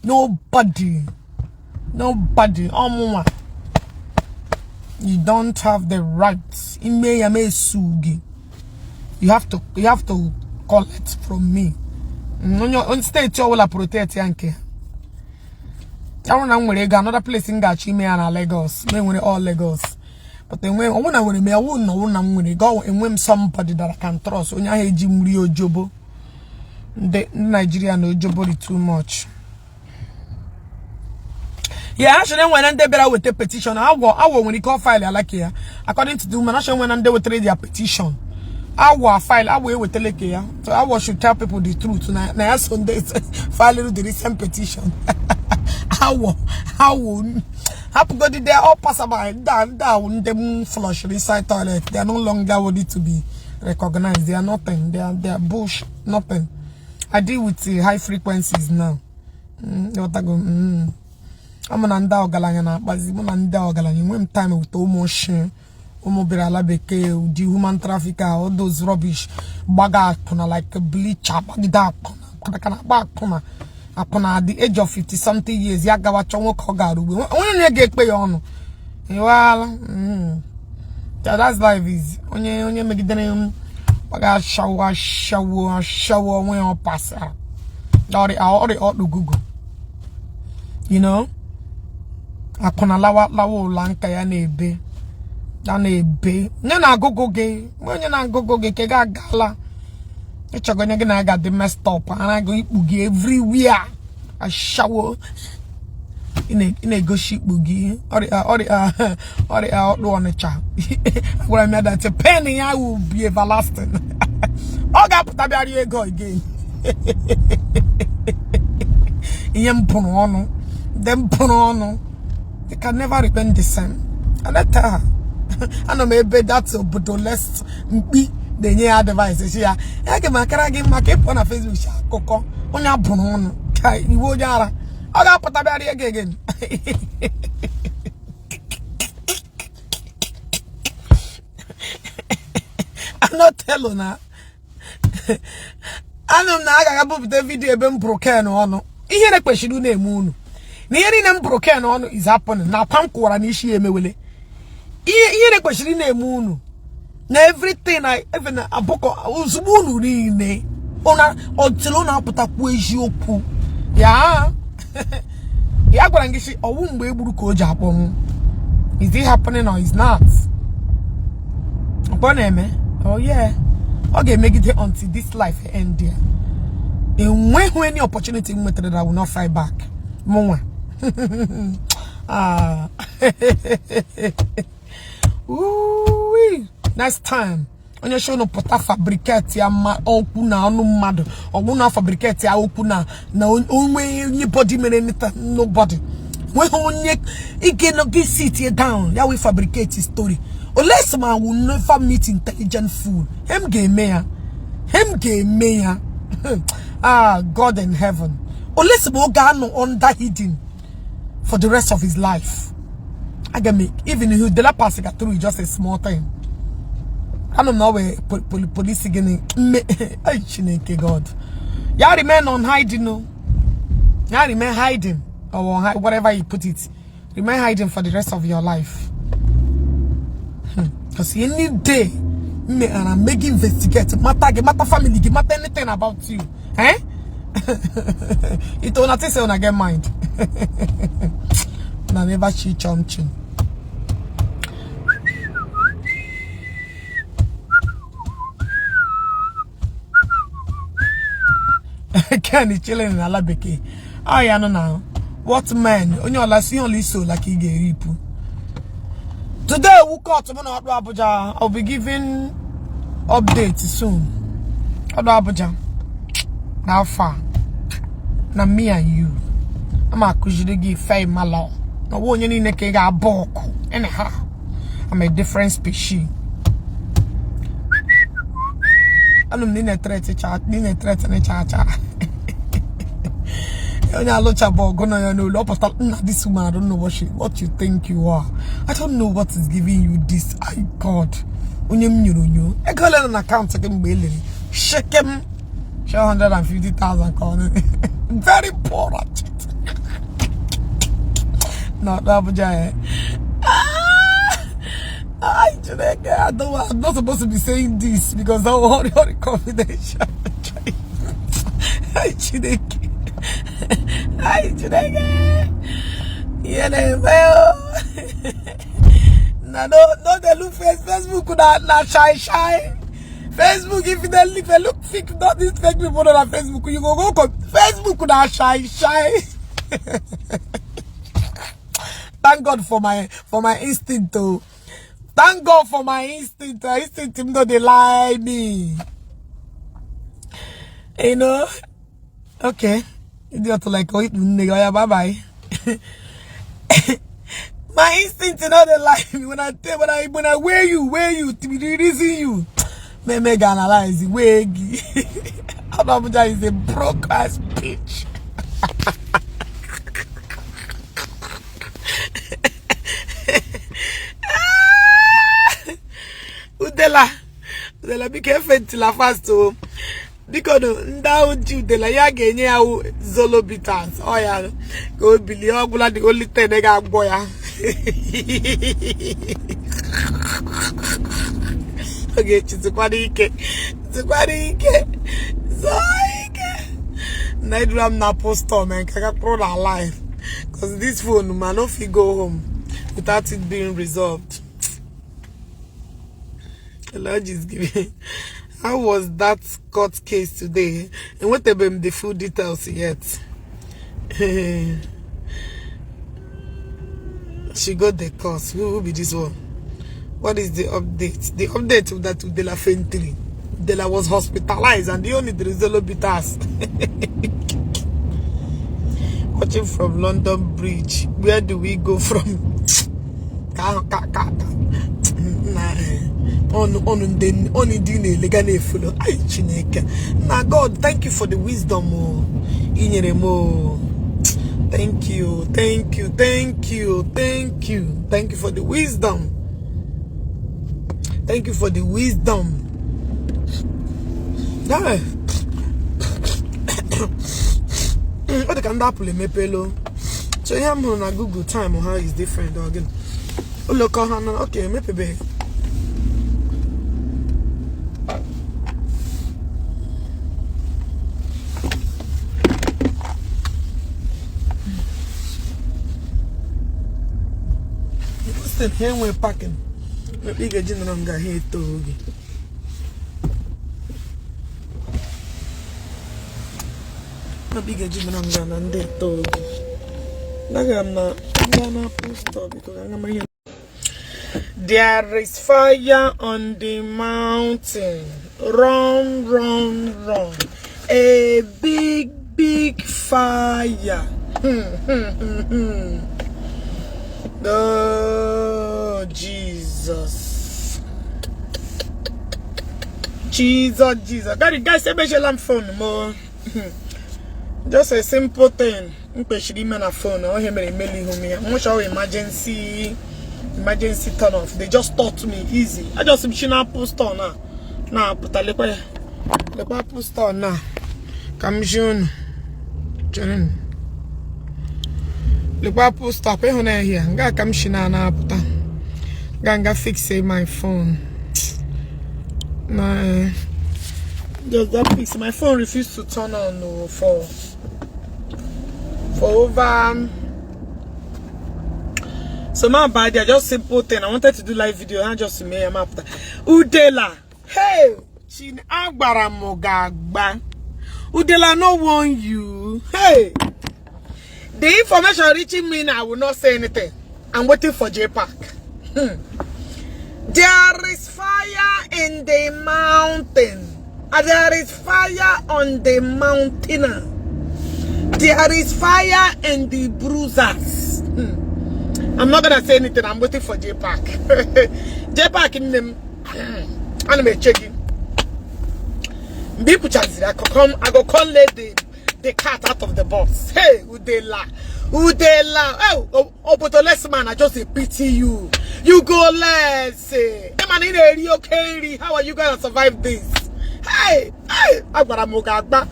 Speaker 1: Nobody, nobody. Ọmụnwa, you don't have the right ime ya ma esu gị. You have to collect from me. Onye steeti ọbụla protect ya nke ya. Ọ bụrụ na m nwere ego, another place m ga-achọ ime ya na Lagos, ma enwere all Lagos. But enwe ọnwụ na nwere m ya wụ na ọwụ na m nwere ego, enwe m somebody that I can trust. Onye ahụ eji m rie ojobo. Ndị Nigeria na ojobo dị too much. Yeah, actually enwere ndị bịara weta petition. Awọ awọ nwere ike ọ file alaka ya. According to the woman, actually enwere ndị wetara their petition. Awọ file, awọ ewetala ke ya. So awọ should tell people the truth na ya so ndị file the recent petition. Awọ awọ hapụgodi, they are all passerby. Ndị ahụ ndị m flush inside toilet, they are no longer worthy to be recognized. They are nothing. They are bush, nothing. I deal with the high frequencies now. Ịghọtago? Mụ na ndị ọgaranya na-akpazi, mụ na ndị ọgaranya. Enwe m time with ụmụ oshi, ụmụ bịara ala bekee, ụdị human trafficker, all those rubbish, gbaga akwụna like bleacher, gbagide akwụna ka na-agba akwụna akwụna at the age of 50 something years. Ya gawa chọọ nwoke ọ gara ugbo, onye onye ga-ekpe ya ọnụ ịwala. Yeah, that's life is. Onye onye megidere m gbaga ashawo ashawo ashawo onwe ya, ọ pasara ọrịa ọrịa ọkpụ Google. Akwụna lawa lawa ụla nka ya na-ebe ya na-ebe onye na-agụgụ gị, onye na-agụgụ gị ka ị ga-agala ịchọgo onye gị na-aga dị messed up, anaghị ikpu gị everywhere. Ashawo ị na-egosi ikpu gị ọrịa ọrịa ọrịa ọkpụ Ọnịcha. Agwara m ya that pain ya will be everlasting. Ọ ga-apụta bịa rie ego again. Ihe m pụrụ ọnụ, ndị m pụrụ ọnụ, they can never remain the same. And I tell her, anọ m ebe that obodo less mkpi Na-enye ya advice, si ya ya ga m akara gị mma ka ị pụọ na Facebook. Si akụkọ onye abụrụ ọnụ ka iwe onye ara ọ ga-apụta bịara ego again. I'm not tell na anụ m na a ga-aga bupụta video ebe m bụrụ Ken ọnụ. Ihere kwesịrị unu eme unu na ihe niile m bụrụ Ken ọnụ is happening na akwa m kụwara n'isi ya emewele. Ihe ihere kwesịrị na-eme unu na everything I even abụkọ ozugbo unu niile until unu apụtakwu eziokwu ya. Ya gwara m gị sị ọwụ mgbe e gburu ka o ji akpọnwụ. Is it happening or is not? Ọ na-eme. Oh yeah, ọ ga-emegide until this life end ya. Enweghị any opportunity m nwetara that I will not fight back. Mụnwa, ah. Ooh-wee. Next time onye show unu pụta fabricate ya mma okwu na ọnụ mmadụ, ọgwụ na fabricate ya okwu na onwe onye body mere anything, nobody nweghị onye ige no gị sit down ya we fabricate story unless ma will never meet intelligent fool. Hem ga-eme ya, hem ga-eme ya. Ah, God in heaven, unless ma ọ ga-anọ under hidden for the rest of his life. Aga m even if the pass got through is just a small thing. Anọ m na ọ wee polisi gịnị mme. Ai, Chineke, God, ya remain on hiding, no, ya remain hiding or on whatever you put it, remain hiding for the rest of your life, because any day me and I'm making investigate matter gị, matter family gị, matter anything about you, eh, it will not say una get mind na never see something. Ken is chilling in ala bekee. Ọ ya nọ na what man onye ọla si only so like ị ga-eripụ today wu court mụ na ọdụ Abuja. I'll be giving update soon. Ọdụ Abuja, how far na me and you ama akụziri gị ife ịmalọ na ọwụ onye niile ka ị ga-abụ ọkụ. Anyhow, I'm a different species. Anụ m na ị na-ethreat cha, ị na-ethreat na cha cha. Onye alụchabụ ọgụ nọ ya n'olu ọ pụta nna. This woman, I don't know what you think you are. I don't know what is giving you this. I God, onye m nyoro nyo ego ole nọ na akaụntụ gị mgbe e lere shekem 150,000 ka ọ nọ. Very poor at it. No, no, Abuja, eh? Ah, ay, Chineke, I don't, I'm not supposed to be saying this because I'm already already confidential. Ay, Chineke. Ay, Chineke. Ihe na-eme o. Na no, no, dey look face Facebook na shy shy. Facebook, if they look fake, not these fake people on Facebook, you go Facebook na shy shy. Thank God for my instinct oh. Thank God for my instinct. Instinct him no dey lie me. You know? Okay. Idiot like, oh, nigga, bye bye. My instinct no dey lie me when I tell when I weigh you to be reason you. Me me analyze weigh. Abuja is a broke ass bitch. Udela, Udela, biko efentila fast o. Biko nụ, ndị ahụ ji Udela ya ga-enye ya wụ Zolo bitters ọ ya ka o bilie ọ gwụla, the only thing ga-agwọ ya. Ọ ga-echi zikwara ike, zikwara ike, zụọ ike na edura m na post man ka ka kpụrụ na live, because this phone man no fit go home without it being resolved. The Lord is giving. How was that court case today? And what about the full details yet? She got the course. Who will be this one? What is the update? The update of that Udela fainted. Udela was hospitalized and the only Drizolo bitters. Watching from London Bridge. Where do we go from? Ka ka ka ka. Nah, eh. Ọnụ ọnụ ndị ọnụ ndị na-elega na-efollow. Ai, Chineke na God, thank you for the wisdom o i nyere m o. Thank you, thank you, thank you, thank you, thank you for the wisdom. Thank you for the wisdom. Yeah. Ọ dị ka ndị Apple emepelo. So ihe m hụrụ na Google, time ha is different. Ọ gịnị? Ụlọkọ ha na okay, emepebeghị. Listen, ha enwe parking. Ị ga-eji nọrọ nga ha eto gị. Ebe ị ga-eji nọrọ nga na ndị eto gị. Agara m na nga na Apple Store biko ka nga ihe. There is fire on the mountain. Run, run, run. A big, big fire. Oh, Jesus. Jesus, Jesus. Guys, guys, emechela m phone m. Just a simple thing. M kwesịrị ime na phone. Ọ ihe mere emeli ihu m ya. M chọrọ emergency turn off. They just taught me easy. I just si na Apple Store na na-apụta. Lekwa ya. Lekwa Apple Store na. Ka m ji unu. Chere m. Lekwa Apple Store kwa ịhụ na here. Nga ka m si na na-apụta. Ga nga fix my phone. Na just that fix my phone refused to turn on, oh, for over. So my bad, just simple thing. I wanted to do live video and just mee ya mapụta. Udela, hey, chin agbara m ga-agba. Udela no warn you. Hey, the information reaching me now, I will not say anything. I'm waiting for J Park. There is fire in the mountain. There is fire on the mountain. There is fire in the bruisers. I'm not gonna say anything. I'm waiting for J Park. J Park in them. Ana m eche gị. Mgbe ị kwuchaziri, I go come let the cat out of the box. Hey, Udela. Udela. Oh, obodo less man, I just dey pity you. You go less. Hey, man, ị na-eri oke nri. How are you gonna survive this? Hey, hey, agbara m gị agba.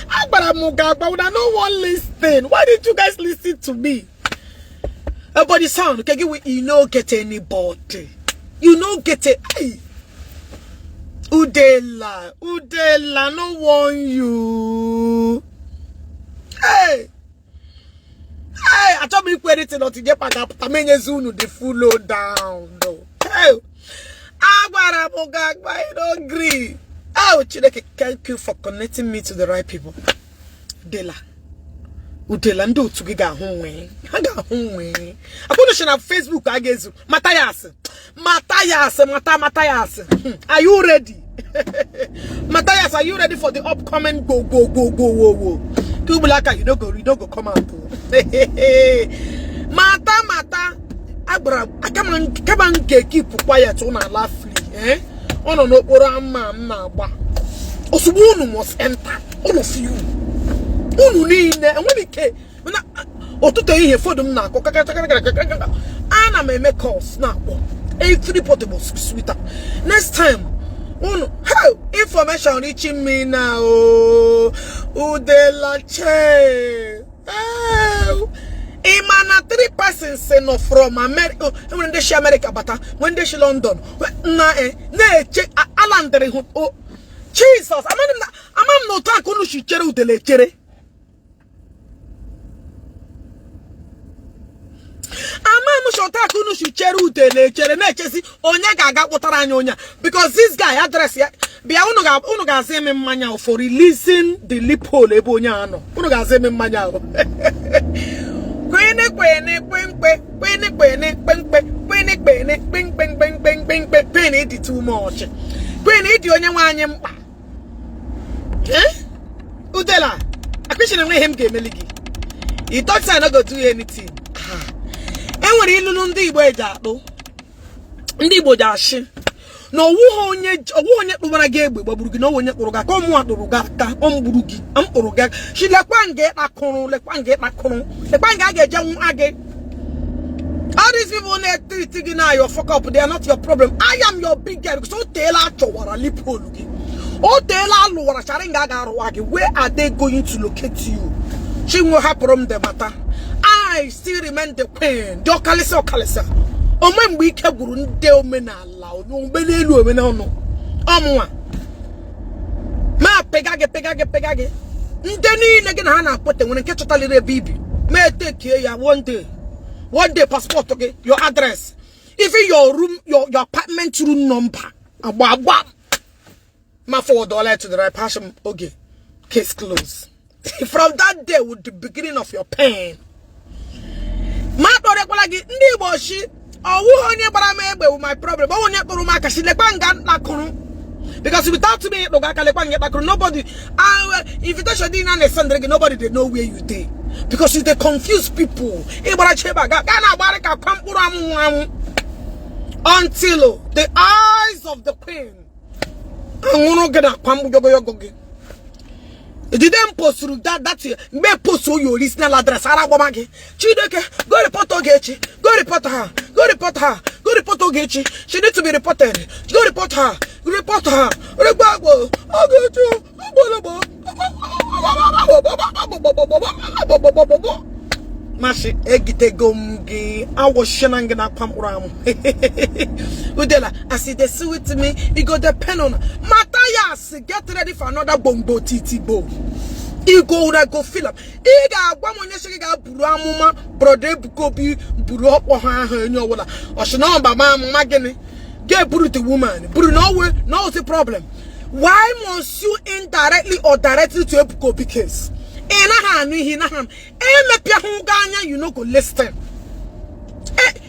Speaker 1: Agbara m gị agba. Una no wan listen. Why did you guys listen to me? Everybody sound. Okay, you no get anybody. You no get it. Hey. Udela, Udela, no warn you. Hey, hey, achọghị m ikwu anything until J Park apụta m enyezi unu the full low down. No. Hey, agwara m gị agba, you don't gree. Oh, Chineke, thank you for connecting me to the right people. Udela. Udela, ndị otu gị ga-ahụ nwee. Ha ga-ahụ nwee. Akwụna na Facebook a ga-ezu. Mathias. Mathias, Mata Mathias. Are you ready? Mathias, are you ready for the upcoming go go go go go go? Kubulaka, you don't go come out. Mata mata. Agbara kama nke keep quiet unu ala free, eh? Ọ nọ n'okporo ámá m na-agba. Ozugbo unu must enter, all of you. Unu niile enweghị ike na ụtụtụ ehihie phone m na-akụ kakakakakakaka. Ana m eme calls na-akpọ every portable sweeter. Next time unu, hey, information reaching me now. Oh, Udela che. Oh. Ịma na three persons say no from America. Enwere ndị si America bata, nwere ndị si London na na-eche alandịrị hụ. Oh, Jesus, ama m na otu aka unu si chere udele echere. Ama m shọta aka unu si chere udele echere na-echezi onye ga-aga kpụtara anyị onye a, because this guy, address ya bịa. Unu ga-azụ eme mmanya for releasing the loophole ebe onye a nọ. Unu ga-azụ eme mmanya ahụ. Kwene kwene kpemkpe kwene kwene kpemkpe kwene kwene kpemkpe kpemkpe kpemkpe. Pain dị too much. Kwene ịdị onye nwe anyị mkpa. Eh, Udela, akwesịrị enwe ihe m ga-emeli gị. You thought say I no go do anything. E nwere ilulu ndị Igbo eji akpụ, ndị Igbo ji ashị Na ọwụghị onye kpụbara gị egbe gbagburu gị, na ọwụ onye kpụrụ gị aka. Ọmụnwa kpụrụ gị aka, ọ m gburu gị, m kpụrụ gị aka. Shi lekwa nga ịkpakụrụ, lekwa nga ịkpakụrụ, lekwa nga a ga-eje nwa gị. All these people na-etreat gị na your fuck up, they are not your problem. I am your big girl, because o teela achọwara loophole gị, o teela alụwara chara nga a ga-arụwa gị. Where are they going to locate you? Chinwe, hapụrụ m the matter. I still remain the queen, the ọkalịsị ọkalịsị ome mgbe ike gwuru ndị omenala omenelu omenọnụ. Ọmụnwa ma pega gị, pega gị, pega gị. Ndị niile gị na ha na-akpọte nwere nke chọtaliri ebe ibi ma etekie ya. One day, one day, passport gị, your address, even your room, your apartment room number, agba agba ma forward all to the right person. Okay, case closed. From that day with the beginning of your pain. Ma kpọrọkwala gị ndị Igbo shi ọwụghị onye gbara m egbe with my problem, ọwụ onye kpụrụ m aka. Si lekwa nga mkpakụrụ, because without me ịkpụ gị aka, lekwa nga ịkpakụrụ. Nobody invitation dị na na-esendịrị gị, nobody dey know where you dey, because you dey confuse people. Ịgbara chebe aga ga na-agbarị ka kwa mkpụrụ anwụ anwụ until the eyes of the queen anwụrụ gị na akwa mgbogoyogo gị. Ejide m posturu that mgbe post your original address, ara agbama gị. Chideke, go report Ogechi, go report her, go report her, go report Ogechi. She need to be reported. Go report her, report her. Regbagbo Ogechi ogbologbo mashi egitego m gị, awụshina gị na akwa mkpụrụ amụ. Udela, as e dey sweet me, e go depend on Matthias. Get ready for another gbongbo titi gbo. E go, una go feel am. Ị ga-agwa m onye sị gị ga-buru amụma Brother Ebuka Obi buru ọkpọ ha ahụ onye ọbụla ọsị na ọba ma amụma gịnị ga-eburu the woman buru na owe na ozi problem. Why must you indirectly or directly to Ebuka Obi case? Ị naghị anụ ihe, ị naghị anụ emepịahụ gị anya. You no go listen.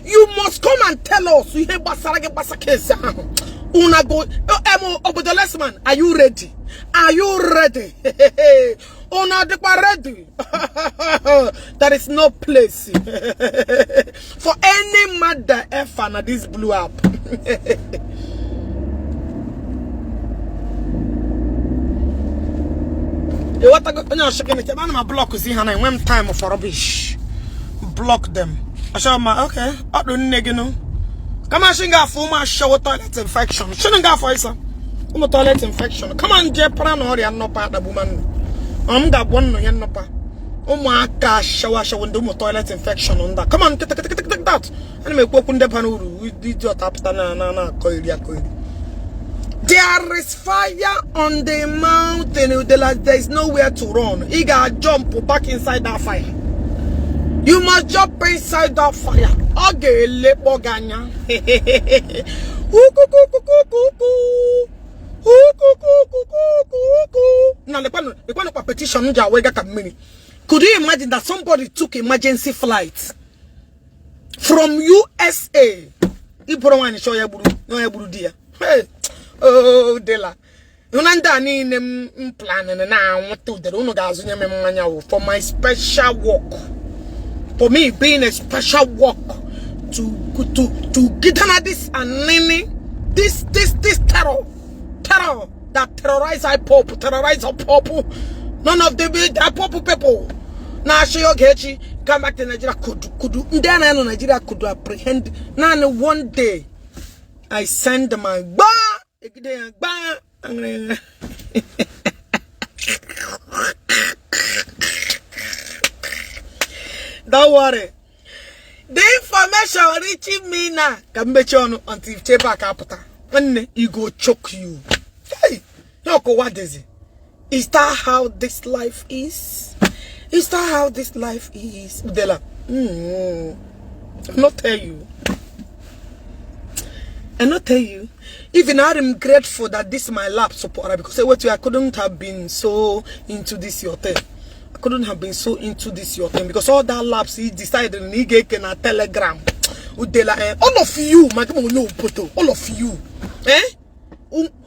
Speaker 1: You must come and tell us ihe gbasara gị, gbasa case ahụ. Una go obodo lesman, are you ready? Are you ready? Una dịkwa ready? There is no place for any mother effer na this blue app. Ịghọtago onye ọchị gịnị chebe ana m block zi ha na enwe m time for rubbish. Block them. Ọchọ okay, ọdụ nne gị nụ kama shi ga-afụ ụmụ ashawo toilet infection shinu ga-afọ ịsa ụmụ toilet infection kama nje para na ọrịa nnọpa akpagbu mmanụ ọ m ga-agwọ nnụ ya nnọpa ụmụaka ashawo ashawo ndị ụmụ toilet infection ndị a. Come on, kịta kịta kịta kịta. Ana m ekwu okwu ndị bara uru iji ọta pụta na akọ iri akọ iri. There is fire on the mountain. There is nowhere to run. Ị ga-jump back inside that fire. You must jump inside that fire. Ọ ga-elekpọ gị anya. Ukukukukuku. Ukukukukuku. Na lekwanụ lekwanụ kwa petition m ji awega ka mmiri. Could you imagine that somebody took emergency flight from USA? Ịbụrụ nwaanyị chọọ ya gburu na ya gburu di ya. Hey, oh, Dela. Hụ na ndị a niile m planning na-anwụta udere unu ga-azụnye m mmanya wụ for my special work, for me being a special work to get this anini, this terror that terrorize IPOB, terrorize IPOB. None of the IPOB people na-achị Ogechi come back to Nigeria could ndị a na-anọ Nigeria could apprehend naanị one day. I send my gba egide ya gba. Don't worry. The information reaching me now. Ka m mechie ọnụ until chebe aka apụta. Nwanne, e go choke you. Hey, yoko, what is it? Is that how this life is? Is that how this life is? Udela, I not tell you. I not tell you. Even I am grateful that this my lap support, because wait, I couldn't have been so into this your thing. I couldn't have been so into this your thing because all that laps he decided na Telegram. Udela, all of you, my no poto, all of you, eh?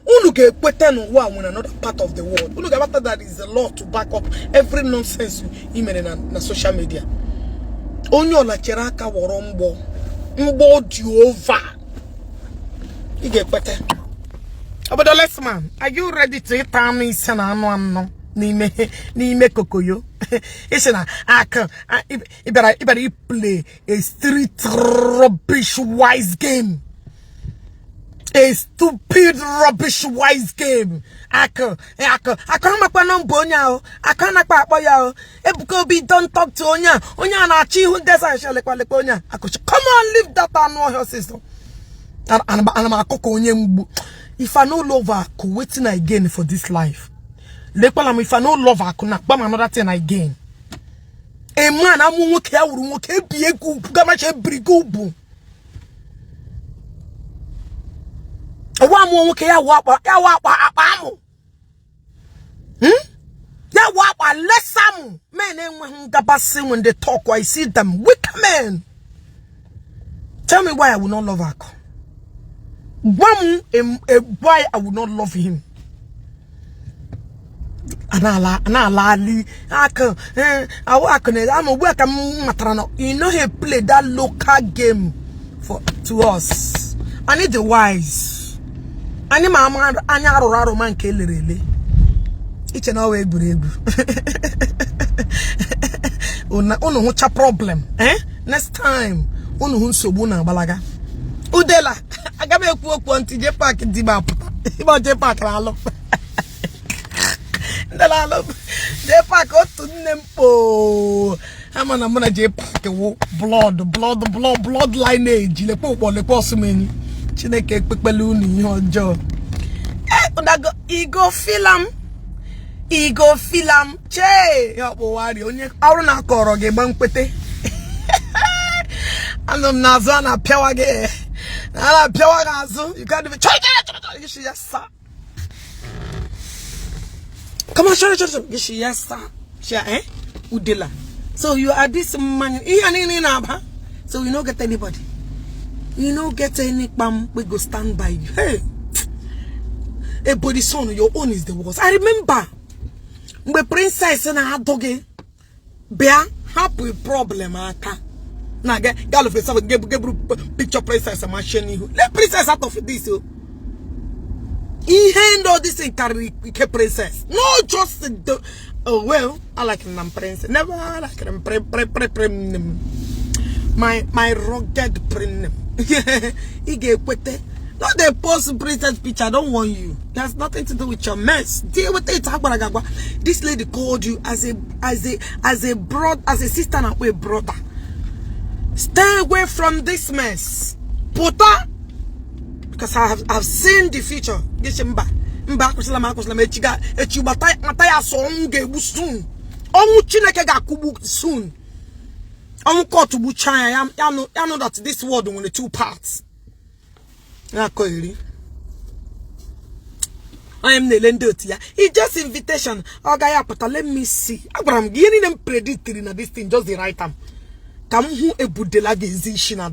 Speaker 1: Unu ga-ekweta n'ụwa nwere another part of the world. Unu ga-aghọta that is a law to back up every nonsense i mere na social media. Onye ọla chere aka wọrọ mgbọ mgbọ dị over. Ị ga-ekweta. Obodo Lesman, are you ready to ịta anụ ise na anụ anọ n'ime n'ime kokoyo? Isi na akụ ịbịara ịbịara iplay a street rubbish wise game. A stupid rubbish wise game. Akụ akụ akụ amakwa nọmba onye ahụ akụ anakpa akpọ ya ahụ. Ebuka Obi don't talk to onye a onye a na-achọ ihu ndị eze lekwa lekwa onye a akụchi. Come on, leave that anụ ọhịa ọsịsọ. Ana m akọ ka onye mgbu. If I no love akụ, wetin I gain for this life? Lekwala m, if I no love akụ na gba m another thing I gain. A man amụ nwoke ya wuru nwoke ebi ego ugwu gamacha ebiri gị ugwu. Ọwa amụọ nwoke ya wụ akpa ya wụ akpa akpa amụ. Ya wụ akpa lesa amụ. Men enweghị ngabasị when they talk, I see them weak men. Tell me why I will not love akụ. Gwa m why I will not love him. Ana ali akụ awụ akụ na ama ugbu a ka m matara na you know he play that local game for to us. Anyị dị wise. Anyị ma ama anya arụrụ arụ ma nke elere ele. Iche na ọwa egwuregwu. Unu hụcha problem, eh? Next time unu hụ nsogbu na agbalaga. Udela aga m ekwu okwu ntị JPAC di m apụta. Ịgba JPAC na-alụ. Ndị na-alụ JPAC otu nne m kpoo. Ama na mụ na JPAC wụ blood blood blood blood lineage. Lekwa ụkpọ lekwa ọsụmenyi. Chineke ekpekpele unu ihe ọjọọ. Udago igo filam. Igo filam. Chee ya ọkpụwarị onye ọrụ na-akọrọ gị gba mkpete. Anọ m n'azụ a na-apịawa gị. A na-apịawa gị azụ. You can't even. Chọọ chọọ chọọ chọọ. You yes sir. Come on, chọọ chọọ chọọ. You yes sir. Share eh? Udela. So you are this man. Ihe niile na-aba. So you no get anybody. You no get any kpam we go stand by you. Hey. Ebody son, your own is the worst. I remember mgbe princess na-adụ gị bịa hapụ problem aka na ga galụfe sab geburu picture princess ma shie n'ihu. Let princess out of this o. Ihe ndị this thing karịrị ike princess. No just the oh well, I like him princess. Never I like him pre pre pre pre my rugged pre. Ị ga-ekwete. Not the post princess picture. I don't want you. It has nothing to do with your mess. Deal with it. This lady called you as a brother, as a sister and a brother. Stay away from this mess. Puta, because I've seen the future. Mba mba akwụsịla m akwụsịla m echi ga echi mata ya so ọnwụ ga-egbu soon. Ọnwụ Chineke ga-akụgbu soon. Ọnwụ kọtụ gbuchaa ya ya know that this world nwere two parts. Na-akọ eri. Onye m na-ele ndị otu ya. It's just invitation. Ọ gaghị apụta. Let me see. Agwara m gị ihe niile m predictiri na this thing just the right time. Ka m hụ ebudela ga-ezi isi na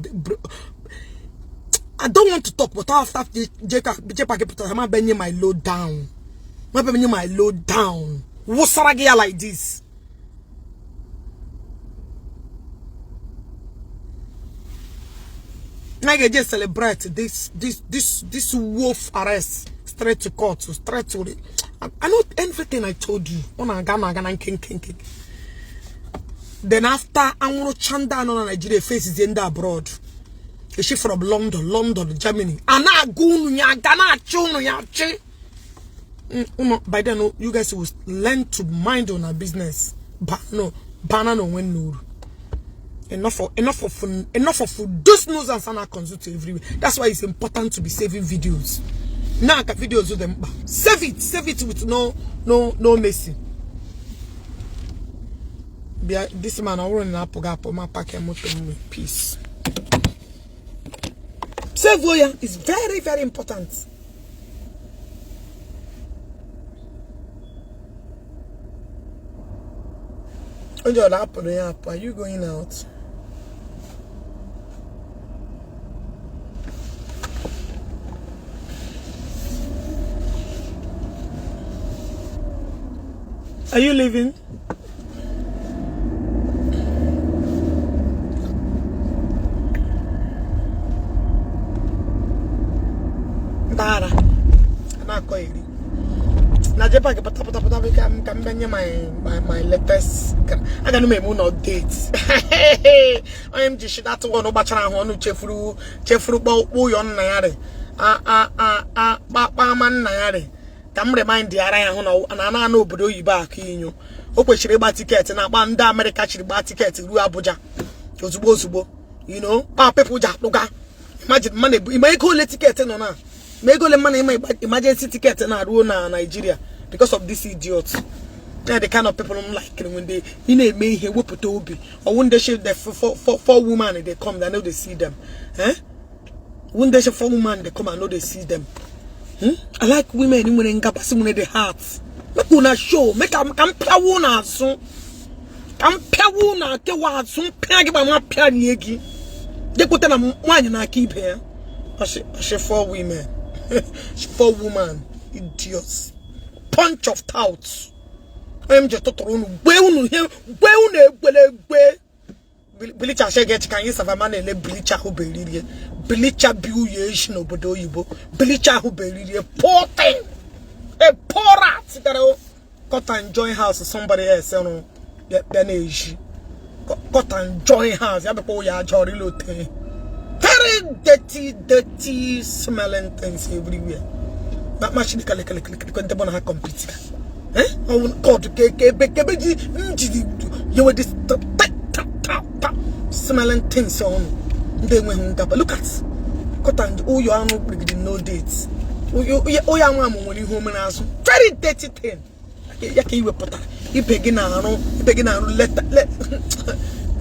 Speaker 1: I don't want to talk, but after JPAC pụtara, ma benye my load down. Ma benye my load down. Wụsara gị ya like this. I ga just celebrate this wolf arrest straight to court, straight to the. I know everything I told you. Ọ na-aga na-aga na nke nke nke. Then after anwụrụ chanda nọ na Nigeria faces ndị abroad. She from London, Germany. A na-agụ unu ya aga na-achị unu ya achị. Unu by then you guys will learn to mind on our business. Ba no, bana no when nuru. Enough of those news and sana consult everywhere. That's why it's important to be saving videos. Now videos with them. Save it with no mercy. This man I want to my pack motor peace. Save oya is very, very important. Are you going out? Are you leaving? Dara. Jpac pụta pụta pụta ka m bịa nye my latest. Aga m eme ụlọ date onye m ji shi that one gbachara ahụ ọnụ chefuru chefuru kpọ ụyọ nna ya rị a a a a kpakpa ama nna ya rị ka m remind ara ya hụ na na ana obodo oyibo akụ inyo. O kwesịrị ịgba ticket na agba ndị Amerịka chiri gba ticket ruo Abuja ozugbo ozugbo, kpa people ji akpụga. Imagine mmanụ ebu ịma ego ole ticket nọ na ma ego ole mmanụ ịma emergency ticket na-aruo na Nigeria because of this idiot. Yeah, the kind of people I'm like when they ị na-eme ihe wepụta obi ọwụ ndị shi the four woman they come, they no dey see them, eh? Ndị shi four woman they come and no dey see them, I like women nwere ngabasị, nwere the heart. Make una show, make ka m pịawa unu azụ, ka m pịawa unu akewa azụ, mpịa gị ma ma pịarie gị jekwute na nwaanyị na-aka ibe ya. Ọshị four women, four woman, idiots, bunch of touts. Onye m ji tụtụrụ unu gwe unu ihe gwe unu egwele egwe bilicha shegechi ka anyị savama na-ele bilicha ahụ bụ eririe bilicha bi uyo eshi n'obodo oyibo bilicha ahụ bụ eririe. Poor thing, a poor rat gara cut and join house somebody else rụ bịa na-eji cut and join house ya bịakwa ụyọ aja ọrịla. Very dirty, dirty smelling things everywhere. Na machine kale kale kale kale ndị na ha compete. Eh? Oh God, ke ke ke ke ji njidi you with this ta ta ta ta smelling things on. Ndị enweghị ngaba. Look at cut and ụyọ anụ kpirigidi no dates. Ụyọ anụ amụ nwere ihe omere azụ. Very dirty thing. Ya ka iwepụtara ibe gị na-arụ, ibe gị na-arụ leta.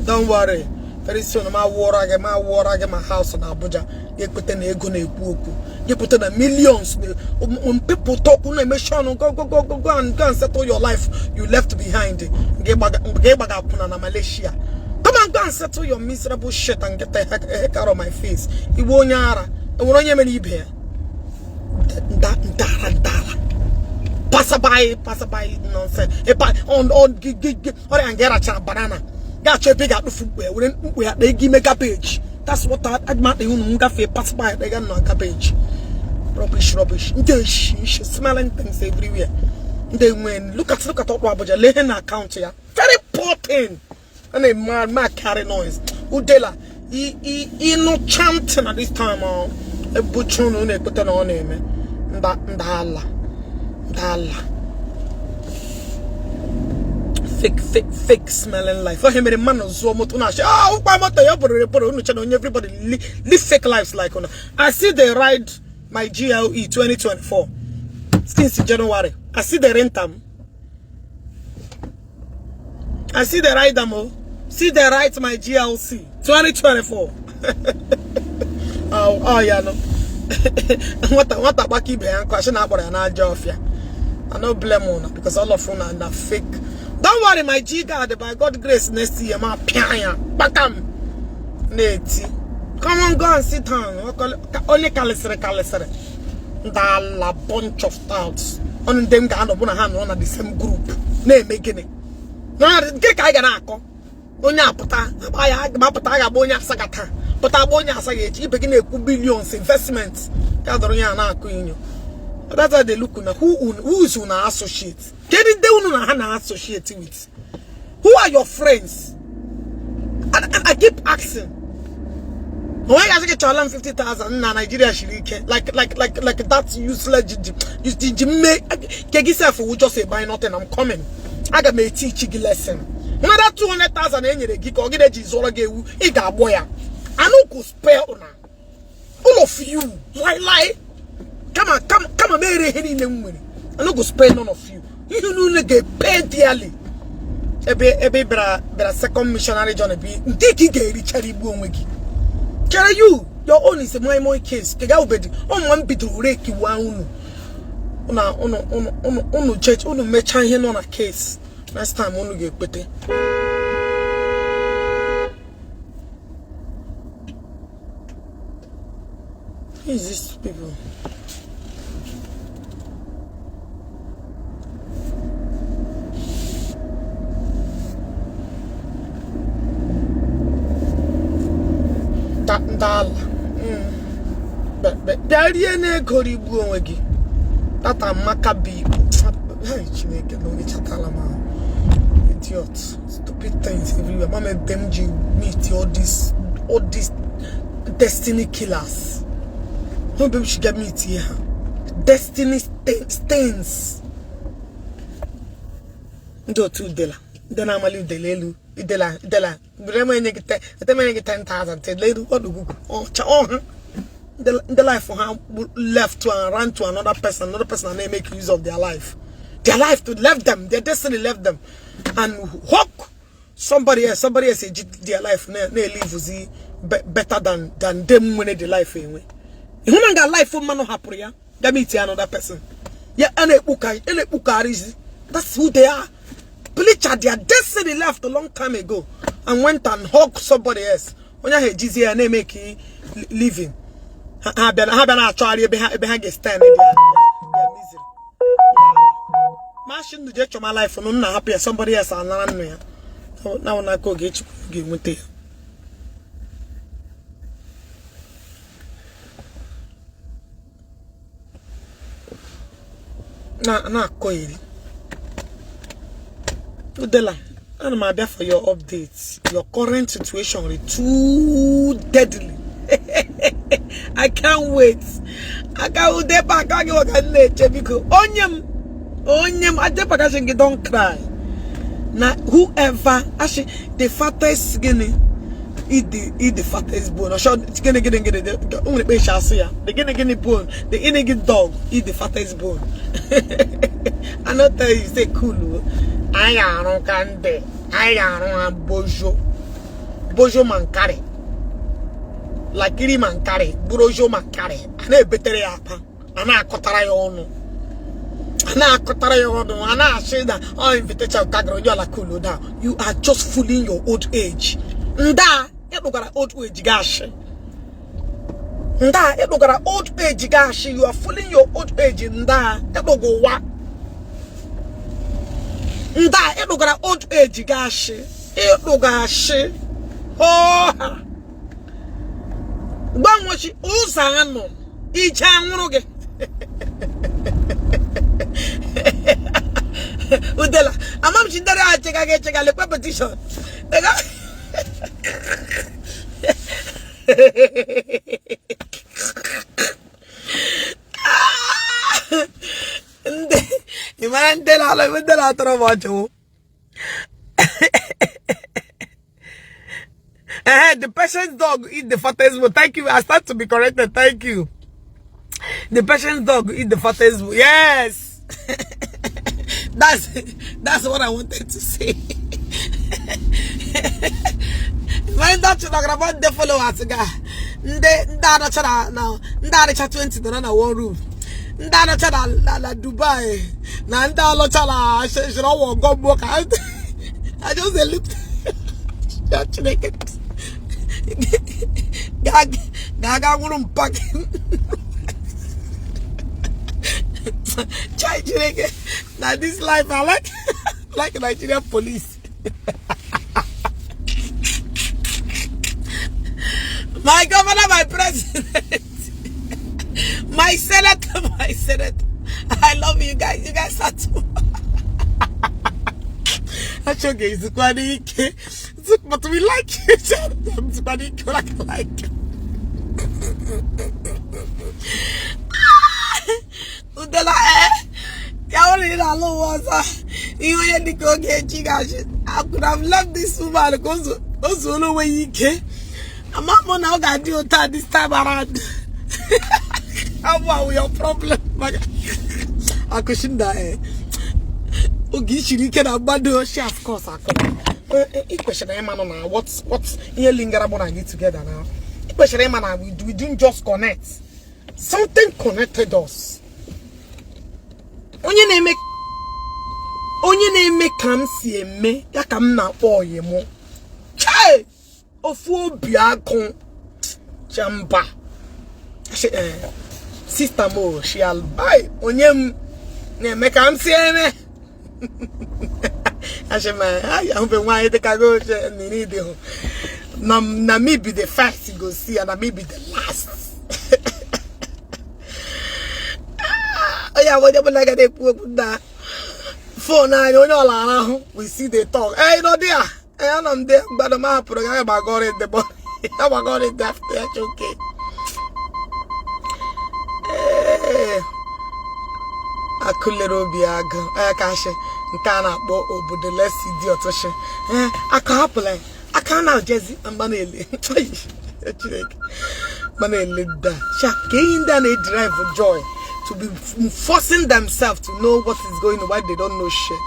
Speaker 1: Don't worry. Very soon ma wụọra gị, ma wụọra gị ma house na Abuja. Ga-ekweta na ego na-ekwu okwu, ga-ekweta na millions. When people talk, unu emechi ọnụ. Go, go, go, go, go and go and settle your life you left behind. Ga-ịgbaga akwụna na Malaysia. Come and go and settle your miserable shit and get the heck out of my face. Iwe onye ara enwere onye mere ibe ya ndara ndara passerby passerby nonsense on ọrịa nga ịrachara banana ga-achọ ebe ị ga-akpụfu mkpu ya were mkpu ya kpee gị ime garbage. That's what adịmakpa unu ngafe passerby kpega na garbage. Rubbish, rubbish, ndị eshi nshi, smelling things everywhere. Ndị nwe look at ọkpụ Abuja. Lee ihe na account ya. Very poor thing. A na-eme ma carry noise. Udela ịnụ ntị na this time ọ ebuchi unu na-ekweta na ọ na-eme nda ala ndala fake, fake, fake smelling life. Ohe mere mmadụ zụọ moto na-achị ah ụkwa moto ya bụrụ bụrụ unu che na onye. Everybody live fake lives like unu. I see they ride my GLE 2024 since January. I see they rent am. I see they ride am. Oh, see they ride my GLC 2024. Oh ya no nwata nwata gbaka ibe ya nkụ asị na akpọrọ ya n'ajọ ọfịa. I no blame una because all of una na fake. Don't worry, my G God, by God grace, next year ma pịa ya kpakam na-eti. Come on, go and sit down. Onye kalịsịrị kalịsịrị ndala bunch of touts. Ọnụ ndị m ga-anọ bụ na ha nọ na the same group na-eme gịnị na nke ka anyị ga na-akọ onye apụta agba ya apụta a ga-agba onye asaga taa pụta agba onye asaga echi ibe gị na-ekwu billions investment ya dọrọ ya na-akụ inyo. That's how they look na who is una associate. Kedu ndị unu na ha na associate with? Who are your friends? I keep asking. Onwe ga-asị gị chọọla m 50,000 na Nigeria shiri ike like that useless ji ji mme ke gị sef wu just buy nothing. I'm coming. Aga m eti ichi gị lesson. Another 200,000 e nyere gị ka ọ gị na-eji zụọrọ gị ewu ị ga-agbọ ya. I no go spare una, all of you. Lie lie kama kama kama mere ihe niile m nwere. I no go spare none of you. Ihe unu ga-pay dearly. Ebe ebe ị bịara bịara second missionary journey bụ nke ka ị ga-erichara igbu onwe gị. Chere, you, your own is a moi moi case. Ke ga ubedi ụmụ m bidoro rekiwa unu unu unu unu unu unu check unu mechaa ihe nọ na case. Next time unu ga-ekpete. Who is this people? Ndala bịa rie n'ego rigbuo onwe gị tata maka bi Hey, Chineke na onye chatala m ahụ. Idiot, stupid things everywhere. Mama ebe m ji meet all these destiny killers. Ebe m shi ga meet ha, destiny stains. Ndị otu udela, ndị na-amali udele elu, udela, udela bere m enye gị ete m enye gị 10,000 tele elu ọdụgụgụ ọcha ọha. Ndị life ha left to and ran to another person, another person, and they make use of their life, their life to left them, their destiny left them and hook somebody else. Somebody else eji their life na-elivuzi better than them nwere the life enwe. Ịhụ na nga life mmanụ hapụrụ ya ga meet another person ya a na-ekpukarịzi. That's who they are. Bleacher, their destiny left a long time ago and went and hug somebody else. Onye ahụ ejizi ya na-eme ka living. Ha bịa na-achọgharị ebe ha ga-stand their misery. Mashi ndụ jee chọma life nụ nna, hapụ ya, somebody else anara nnu ya na n'aka Ogechi ga-enweta ya. Na na-akọ eri. Udela, ana m abịa for your updates. Your current situation is too deadly. I can't wait. Aka udepa aka gị maka m na-eche, biko. Onye m, onye m, adepakashi gị, don't cry. Na whoever, actually, the fattest gịnị? Eat the fattest bone. Ọsọ gịnị gịnị gịnị, o nwere ekpe asụ ya. The gịnị gịnị bone, the gịnị dog eat the fattest bone. I no tell you say cool o. Anyị ga-arụ ka ndị, anyị ga-arụ ha bojo. Bojo mankari. Lakiri mankari, burojo mankari. A na-ebetere ya akpa, a na-akọtara ya ọnụ. A na-akọtara ya ọnụ, a na-asị na ọ invitation ka gara onye ọla. Cool down. You are just fooling your old age. Nda ịkpụgara old age gị ashị. Nda ịkpụgara old age gị ashị. You are fooling your old age. Nda ịkpụga ụwa. Nda ịkpụgara old age gị ashị. Ịkpụga ashị. Oh! Gbanwechi ụzọ anọ ije anwụrụ gị. Udela, amam chindere achega gị echega, lekwe petition. Lekwe- Ndị ị mara ndị na-alụ ndị na-atọrọ m ọchị wụ. The patient's dog eat the fattest bone. Thank you. I start to be corrected. Thank you. The patient's dog eat the fattest bone. Yes. That's what I wanted to say. When that talking about the followers ga ndị anọcha na ndị arịcha 20 nọ na one room, ndị anọcha na Dubai na ndị alọcha na shiri ọwọ ọgọ ka I just dey look ya. Chineke ga-aga nwụrụ mpa gị. Chai, Chineke na this life. I like Nigerian police. My governor, my president, my senator, my senator. I love you guys. You guys are too. Achọghị ezukwana ike, but we like you. Ezukwana ike, like Udela, eh, ya bụrụ na ị na-alụ ụwa ọzọ, ihe onye dịka Ogechi ga-achị. I could have loved this woman ka o zuola onwe ya ike. Ama m na ọ ga-adị ụtọ a this time around. How your problem maka akụshinda, eh, oge isiri ike na mgbado oshi. Of course, akụ ị kwesịrị ịma nọ na what ihe lingara mụ na gị together now. Ị kwesịrị ịma na we didn't just connect, something connected us. Onye na-eme ka m si eme ya ka m na-akpọ oyi mụ. Chai, ofu obi agụ chamba. Sister mo shi albai onye m na-eme ka m si eme. Asị m ahụbe nwaanyị dịka gị oche niri dị hụ na me be the first you go see and na me be the last. Onye abụ onye ọbụla ga na-ekwu okwu na Phone anyị, onye ọla arahụ, we see the talk. Hey, nọ dị a. Ee, anọ m dị mgbado m hapụrụ gị, agbagọrọ the body, agbagọrọ the after ya. Okay, ee, akụlere obi agụ ee kashi nke a na-akpọ obodo lesi dị ọtụchi. Ee, aka hapụla ya, aka na-ejezi mgba na-ele. Chineke, mgba na-ele da sha ka ihe ndị a na-ederive joy to be forcing themselves to know what is going on while they don't know shit.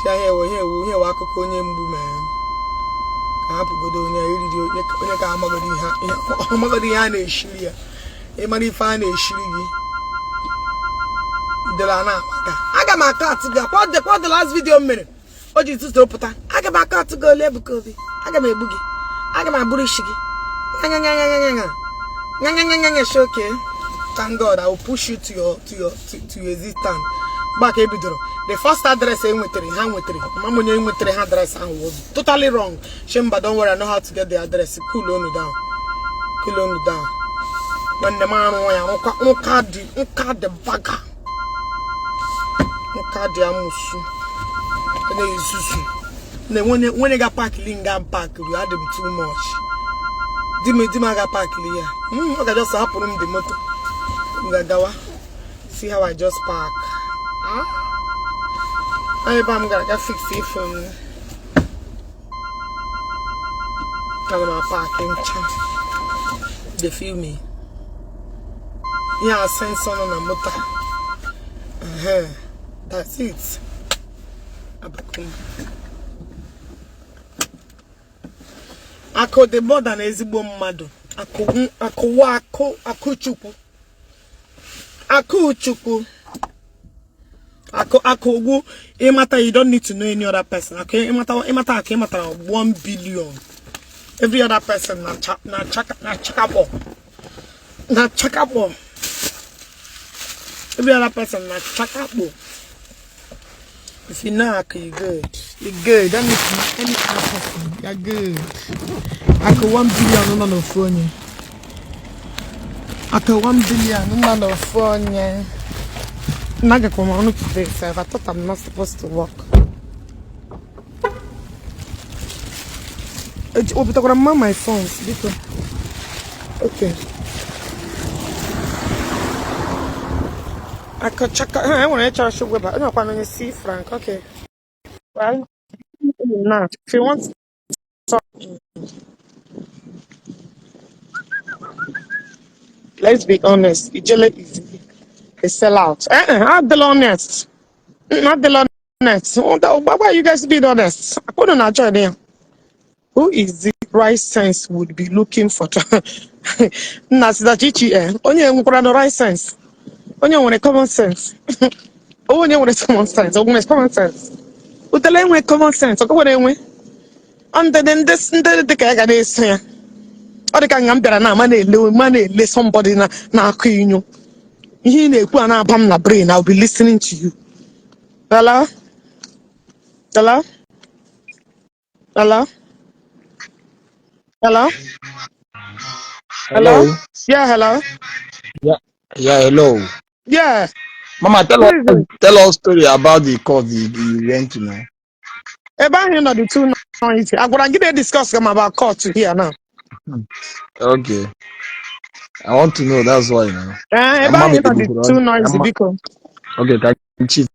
Speaker 1: Sha ihe ewe, ihe ewu, ihe ewe akụkọ onye mgbu mere ka hapụgodo onye eriri, onye ka amagodo ihe, amagodo ihe a na-eshiri ya. Ịmara ife a na-eshiri gị idere a na-amaga. Aga m akọ atụ gị akwa the last video m mere o ji tụtụrụ pụta. Aga m akọ atụ gị ole Ebuka Obi, aga m egbu gị, aga m agbụrụ isi gị, nya nya nya nya nya nya nya nya nya nya nya. Okay, thank God. I will push you to your existence. Mgbe ka e bidoro, the first address e nwetara, ha nwetara, mama m onye nwetara ha address ahụ was totally wrong. Shemba, don't worry, I know how to get the address. Cool onu down, cool onu down. Nwanne m, arụ ya nka nka dị, nka dị baga, nka dị amụsụ na-ezuzu na nwere ga pakili nga park ruo adị m too much. Di m aga pakili ya. Ọ ga just hapụrụ m the moto, m ga-agawa. See how I just park. Ah, ebe a m gara aga fix ife m, aga m apark ncha. Dey feel me? Ihe a sensor nọ na moto. That's it. Abakum. Akụ dị more than ezigbo mmadụ. Akụ, akụwa, akụ, akụ Chukwu, akụ Chukwu, akụ, akụ ugwu ịmata. You don't need to know any other person. Akụ ịmata, ịmata akụ, ịmatara 1 billion. Every other person na cha na chaka na chakapọ na chakapọ. Every other person na chakapọ. If you know akụ, you good, you good. Don't need to know any other person, you're good. Akụ 1 billion nọ n'ofu onye. Akụ 1 billion nọ n'ofu onye. Nagakwa m ọnụ today sef. I thought I'm not supposed to work. Wepụtakwara mma my phones, biko. Okay, akọchaka ha enwere ịchọrọ shugweba onye ọkwa onye si Frank. Okay, well, now if you want to talk, let's be honest, Ijele is a sellout. Adịla honest. Adịla honest. Why are you guys being honest? Akpọnụ na join ya. Who is the right sense would be looking for? Nna sida chichi, eh, onye nwekwara the right sense, onye nwere common sense, onye nwere common sense, o nwere common sense. Utele enwe common sense, ọ nwere enwe ndị ndị ndị dị ka ya ga na-eso ya. Ọ dị ka nga m bịara na ama na-ele, ma na-ele somebody na na-akụ inyo. Ihe ị na-ekwu a na-aba m na brain. I'll be listening to you. Hello, hello, hello, hello, hello.
Speaker 2: Hello.
Speaker 1: Yeah, hello.
Speaker 2: Yeah, hello.
Speaker 1: Yeah.
Speaker 2: Mama, tell
Speaker 1: Who
Speaker 2: us
Speaker 1: is it?
Speaker 2: Tell us story about the court you went to now.
Speaker 1: Ebe ahụ ị nọ dị too noisy. Agwara gị na-discuss m about court here now.
Speaker 2: Okay. I want to know, that's why now.
Speaker 1: Ee, ebe
Speaker 2: Mama
Speaker 1: ahụ ị nọ dị too noisy, biko.
Speaker 2: Okay, can you chief?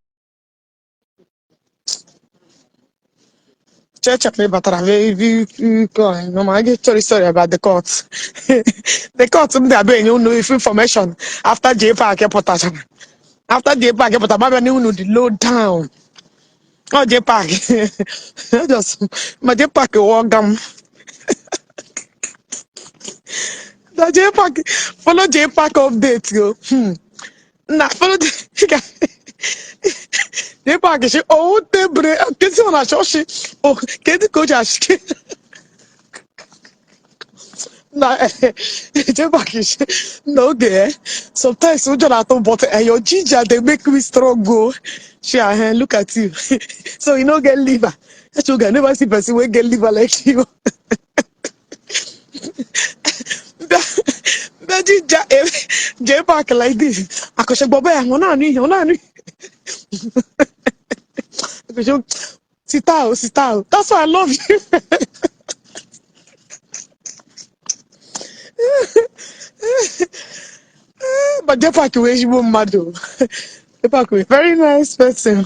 Speaker 1: Cheche m batara no ma gị chọrọ story about the court. The court m ga-abịa enye unu if information after J Park pụtachara. After J Park pụtara, ma bịa nye unu the low down. Ọ J Park just ma J Park wọga m na J Park. Follow J Park update yo. Na follow J Park shi owu tebere kesi ọ na-achọ shi o kedu ka o ji achị na J Park shi na oge sometimes ụjọ na-atụ, but your ginger dey make me strong o. Shi ah, look at you, so you no get liver. Echi I never see person wey get liver like you. Bịa ginger J Park like this akọchagbobe ya ọ na-anụ ihe ọ na-anụ ihe. Ekwuchi sita o, sita o. That's why I love you. But Jepak wụ ezigbo mmadụ. Jepak wụ very nice person.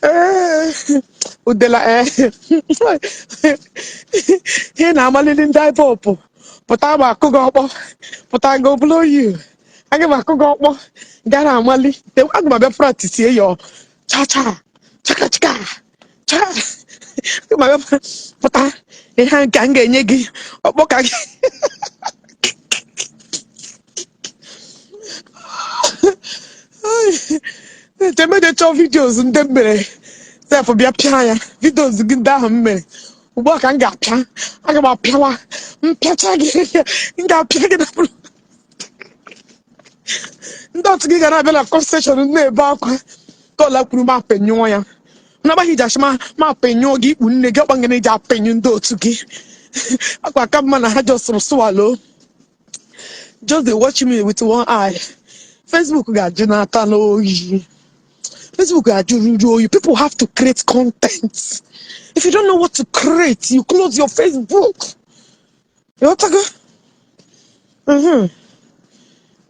Speaker 1: Ee, Udela, ee, ihe na-amalili ndị IPOB pụta ma akụ gị ọkpọ, pụta go blow you. Aga m akụ gị ọkpọ, gaa na-amali. Aga m abịa practice your cha cha chaka chaka cha. Aga m abịa pụta ihe nke m ga-enye gị ọkpọ ka gị. Chemede chọọ videos ndị m mere sef, bịa pịa ya videos gị ndị ahụ m mere ugbu a ka m ga-apịa. Aga m apịawa mpịacha gị, m ga-apịa gị na ndị otu gị ga na-abịa na comment section na-ebe akwa ka ọla kwuru m apịnyụọ ya n'agbaghị iji achị ma apịnyụọ gị ikpu nne gị ọkpa ngana iji apịnyụ ndị otu gị akwa aka mma na ha just swallow, just dey watch me with one eye. Facebook ga-ajụ n'ata n'oyi. Facebook ga-ajụrịrị oyi. People have to create content. If you don't know what to create, you close your Facebook. Ịghọtago?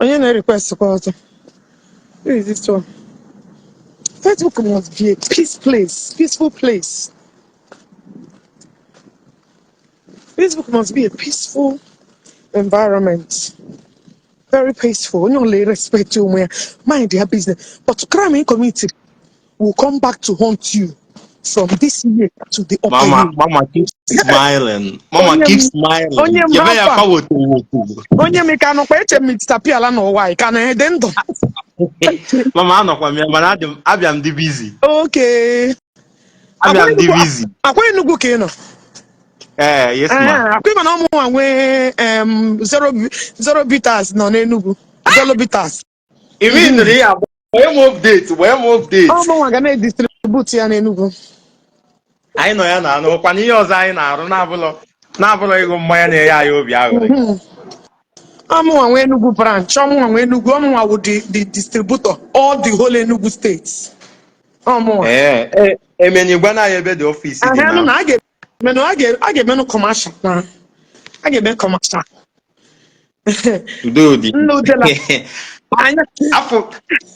Speaker 1: Onye na-request kwa ọzọ? Who is this one? Facebook must be a peace place, peaceful place. Facebook must be a peaceful environment, very peaceful. Onye ọla respect onwe ya, mind their business. But crime in community will come back to haunt you from this year to the upper
Speaker 3: Mama,
Speaker 1: year.
Speaker 3: mama keep smiling. Mama
Speaker 1: Onye
Speaker 3: keep
Speaker 1: m
Speaker 3: smiling.
Speaker 1: onye m
Speaker 3: Kebe ya
Speaker 1: hafa
Speaker 3: fa woto woto.
Speaker 1: Onye m ka nọkwa eche m disappear n'ụwa ị ka na-ede ndụ.
Speaker 3: Mama, anọkwa m ya, mana adị m abịa m dị busy.
Speaker 1: Okay.
Speaker 3: Abịa
Speaker 1: Akwa
Speaker 3: m dị
Speaker 1: Enugu
Speaker 3: busy.
Speaker 1: akwa Enugu ka ị nọ?
Speaker 3: Eh, yes ma.
Speaker 1: Akwa ịma na ọmụnwa nwee zero bitters nọ n'Enugu, Zero Bitters.
Speaker 3: Imi nụrụ ihe agba. Wee m update, wee m update.
Speaker 1: Ọmụnwa ga na-edistribute ya n'Enugu.
Speaker 3: Anyị nọ ya na anụ kwana ihe ọzọ anyị na-arụ na-abụlọ ịgụ mmanya na-enye anyị obi aghụrị.
Speaker 1: Ọmụnwa nwee Enugu branch, ọmụnwa nwee Enugu, ọmụnwa wụ the distributor all the whole Enugu State, ọmụnwa.
Speaker 3: Ee, emeni gwa na anyị ebe dị office dị
Speaker 1: Ahịa nụ
Speaker 3: na.
Speaker 1: Na a ga-emenụ commercial, na a ga-eme commercial.
Speaker 3: Udo dị.
Speaker 1: Nna Udela anya.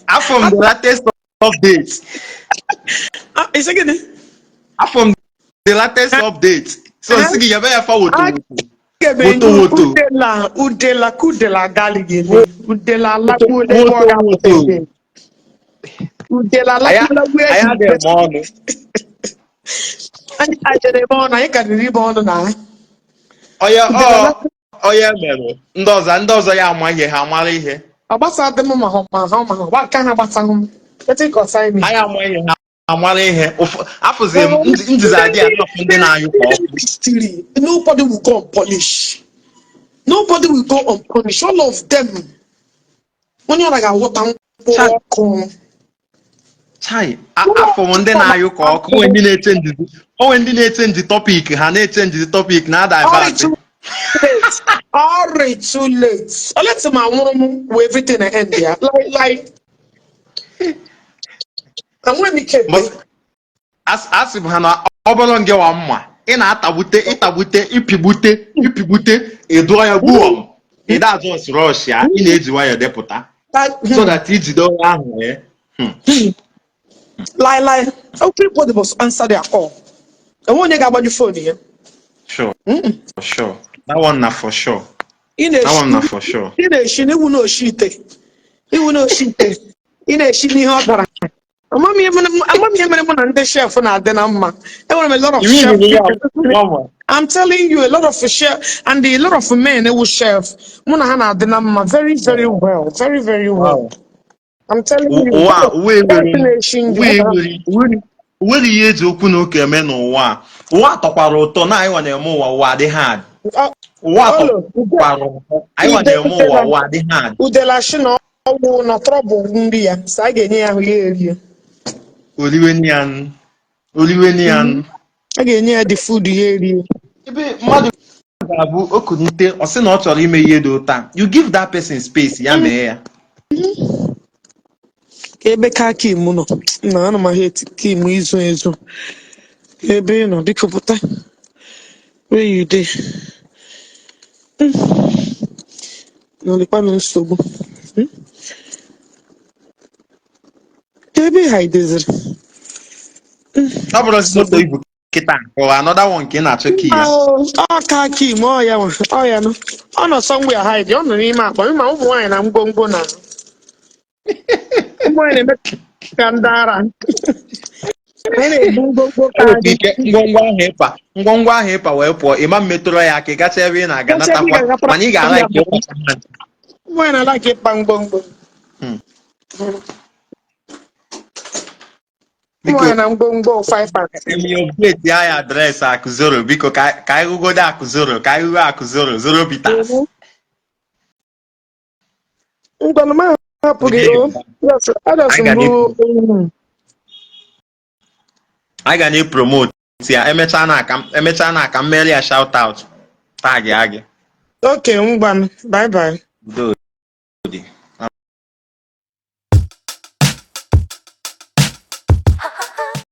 Speaker 3: Afọ m the latest update.
Speaker 1: Ah, isi gịnị?
Speaker 3: Afọ m the latest update. So nsị gị yebe ya fa woto
Speaker 1: A
Speaker 3: woto.
Speaker 1: ga-eme
Speaker 3: Woto woto.
Speaker 1: Udela, Udela ka Udela agali ga-eme Udela alakpuola ebe ọ
Speaker 3: Woto
Speaker 1: ga-apụta
Speaker 3: woto.
Speaker 1: ebe Udela
Speaker 3: Anyị
Speaker 1: alakpuola where
Speaker 3: anyị
Speaker 1: he
Speaker 3: adịghị eme ọnụ.
Speaker 1: Anyị ajere ebe ọnụ anyị karịrị ibe ọnụ na
Speaker 3: Onye
Speaker 1: Udela
Speaker 3: ọ
Speaker 1: alakpu
Speaker 3: onye merụ ndị ọzọ ya ama ihe, ha amara ihe.
Speaker 1: Ọ gbasa dị m ma ha gba nke ha gbasaghị m. Wetin concern me?
Speaker 3: Ha ya ama ihe, ha amara ihe. Afụzi m njizi adị ya na-afụ ndị na-anyụ ka ọkụ.
Speaker 1: Mystery. Nobody will go unpunished. Nobody will go unpunished. All of them. Onye ọra ga-aghọta mkpụrụ
Speaker 3: Chai.
Speaker 1: ọkụ.
Speaker 3: Chai, afụ m ndị na-anyụ ka ọkụ. Onwe ndị na-echange topic, ha na-echange topic na
Speaker 1: Ọrị
Speaker 3: divert.
Speaker 1: too late. Ọrị too late. Oleti ma nwụrụ m wee everything end ya. Like enweghị m ike ebe.
Speaker 3: But asị m ha na ọ bụrụ ngị wa mma ị na-atagbute ịtagbute ịpịgbute ịpịgbute ịdụọ ya gbuo m, ị da just rush ya, ị na-eji nwayọọ depụta so that ijide onye ahụ eh.
Speaker 1: Lie lie. Everybody must answer their call. Enwe onye ga-agbanyụ phone ya.
Speaker 3: Sure, for sure, that one na for sure.
Speaker 1: Ị
Speaker 3: That one na
Speaker 1: na-eshi
Speaker 3: for sure.
Speaker 1: Ị na-eshi n'iwu na oshi ite. Iwu na oshi ite. Ị na-eshi n'ihe ọ dara. Ama m ihe mere mụ na ndị chef na-adị na mma. Enwere m a lot of
Speaker 3: You mean
Speaker 1: chef.
Speaker 3: ya mama?
Speaker 1: I'm telling you, a lot of chef and a lot of men who chef. Mụ na ha na-adị na mma very very well, very very well. I'm telling you.
Speaker 3: Ụwa ụwa
Speaker 1: Chef
Speaker 3: enwere
Speaker 1: na-eshi nri.
Speaker 3: ụwa enwere nwere ihe eji okwu na ụka eme n'ụwa a. Ụwa tọkwara ụtọ na anyị nwa na-eme ụwa, ụwa adị hard. Ụwa
Speaker 1: Olo,
Speaker 3: tọkwara ụtọ, anyị nwa na-eme ụwa, ụwa adị hard.
Speaker 1: Udela shi na ọgwụ na trouble nri ya, so a ga-enye ya ahụ ya erie.
Speaker 3: Oliwe ya nụ. Oliwe ya nụ.
Speaker 1: A ga-enye ya the food ya erie.
Speaker 3: Ebe mmadụ ga-abụ okunite, ọ sị na ọ chọrọ ime ihe dị ụta, you give that person space ya mee ya.
Speaker 1: Ka ebe ka kim nọ na ana m ahụ eti kim izo ezo. Ka ebe ị nọ, biko pụta. Where you dey? Nọdịkwanụ nsogbu. Ka ebe ị haideziri?
Speaker 3: Ọ bụrụ moto ibu kịta or another one nke ị na-achọ key ya.
Speaker 1: Ọ ka kim ọ ya nwe, ọ ya nọ. Ọ nọ somewhere hide, ọ nọ n'ime akpa. Ịma ụmụ nwaanyị na ngwongwo na ụmụ nwaanyị na-eme ka ndị ara. Anyị na-ebu ngwongwo ka
Speaker 3: Enwere
Speaker 1: anyị.
Speaker 3: ike ngwongwo ahụ ịpa wee pụọ, ịma mmetụrụ ya aka, ị gacha ebe ị na-aga.
Speaker 1: Gacha ebe ị
Speaker 3: natakwa
Speaker 1: ga-agapụrụ.
Speaker 3: Mana ị ga-ala ike ịkpacha mmadụ.
Speaker 1: Ụmụ nwaanyị na-ala ka ịkpa ngwongwo. Ụmụ
Speaker 3: Biko,
Speaker 1: nwaanyị na ngwongwo five and
Speaker 3: emi update ya ya address Akụzoro, biko, ka anyị rụgodo Akụzoro, ka anyị ruo Akụzoro Zoro Bitters.
Speaker 1: Ngwanụ, m ahapụ gị o. Yes, adas
Speaker 3: Anyị ga
Speaker 1: mbụ.
Speaker 3: Anyị ga na-epromote ya. Emechaa na aka mmeri ya, shout out, tag ya gị.
Speaker 1: Okay, ngwanụ. Bye bye.
Speaker 3: Udo.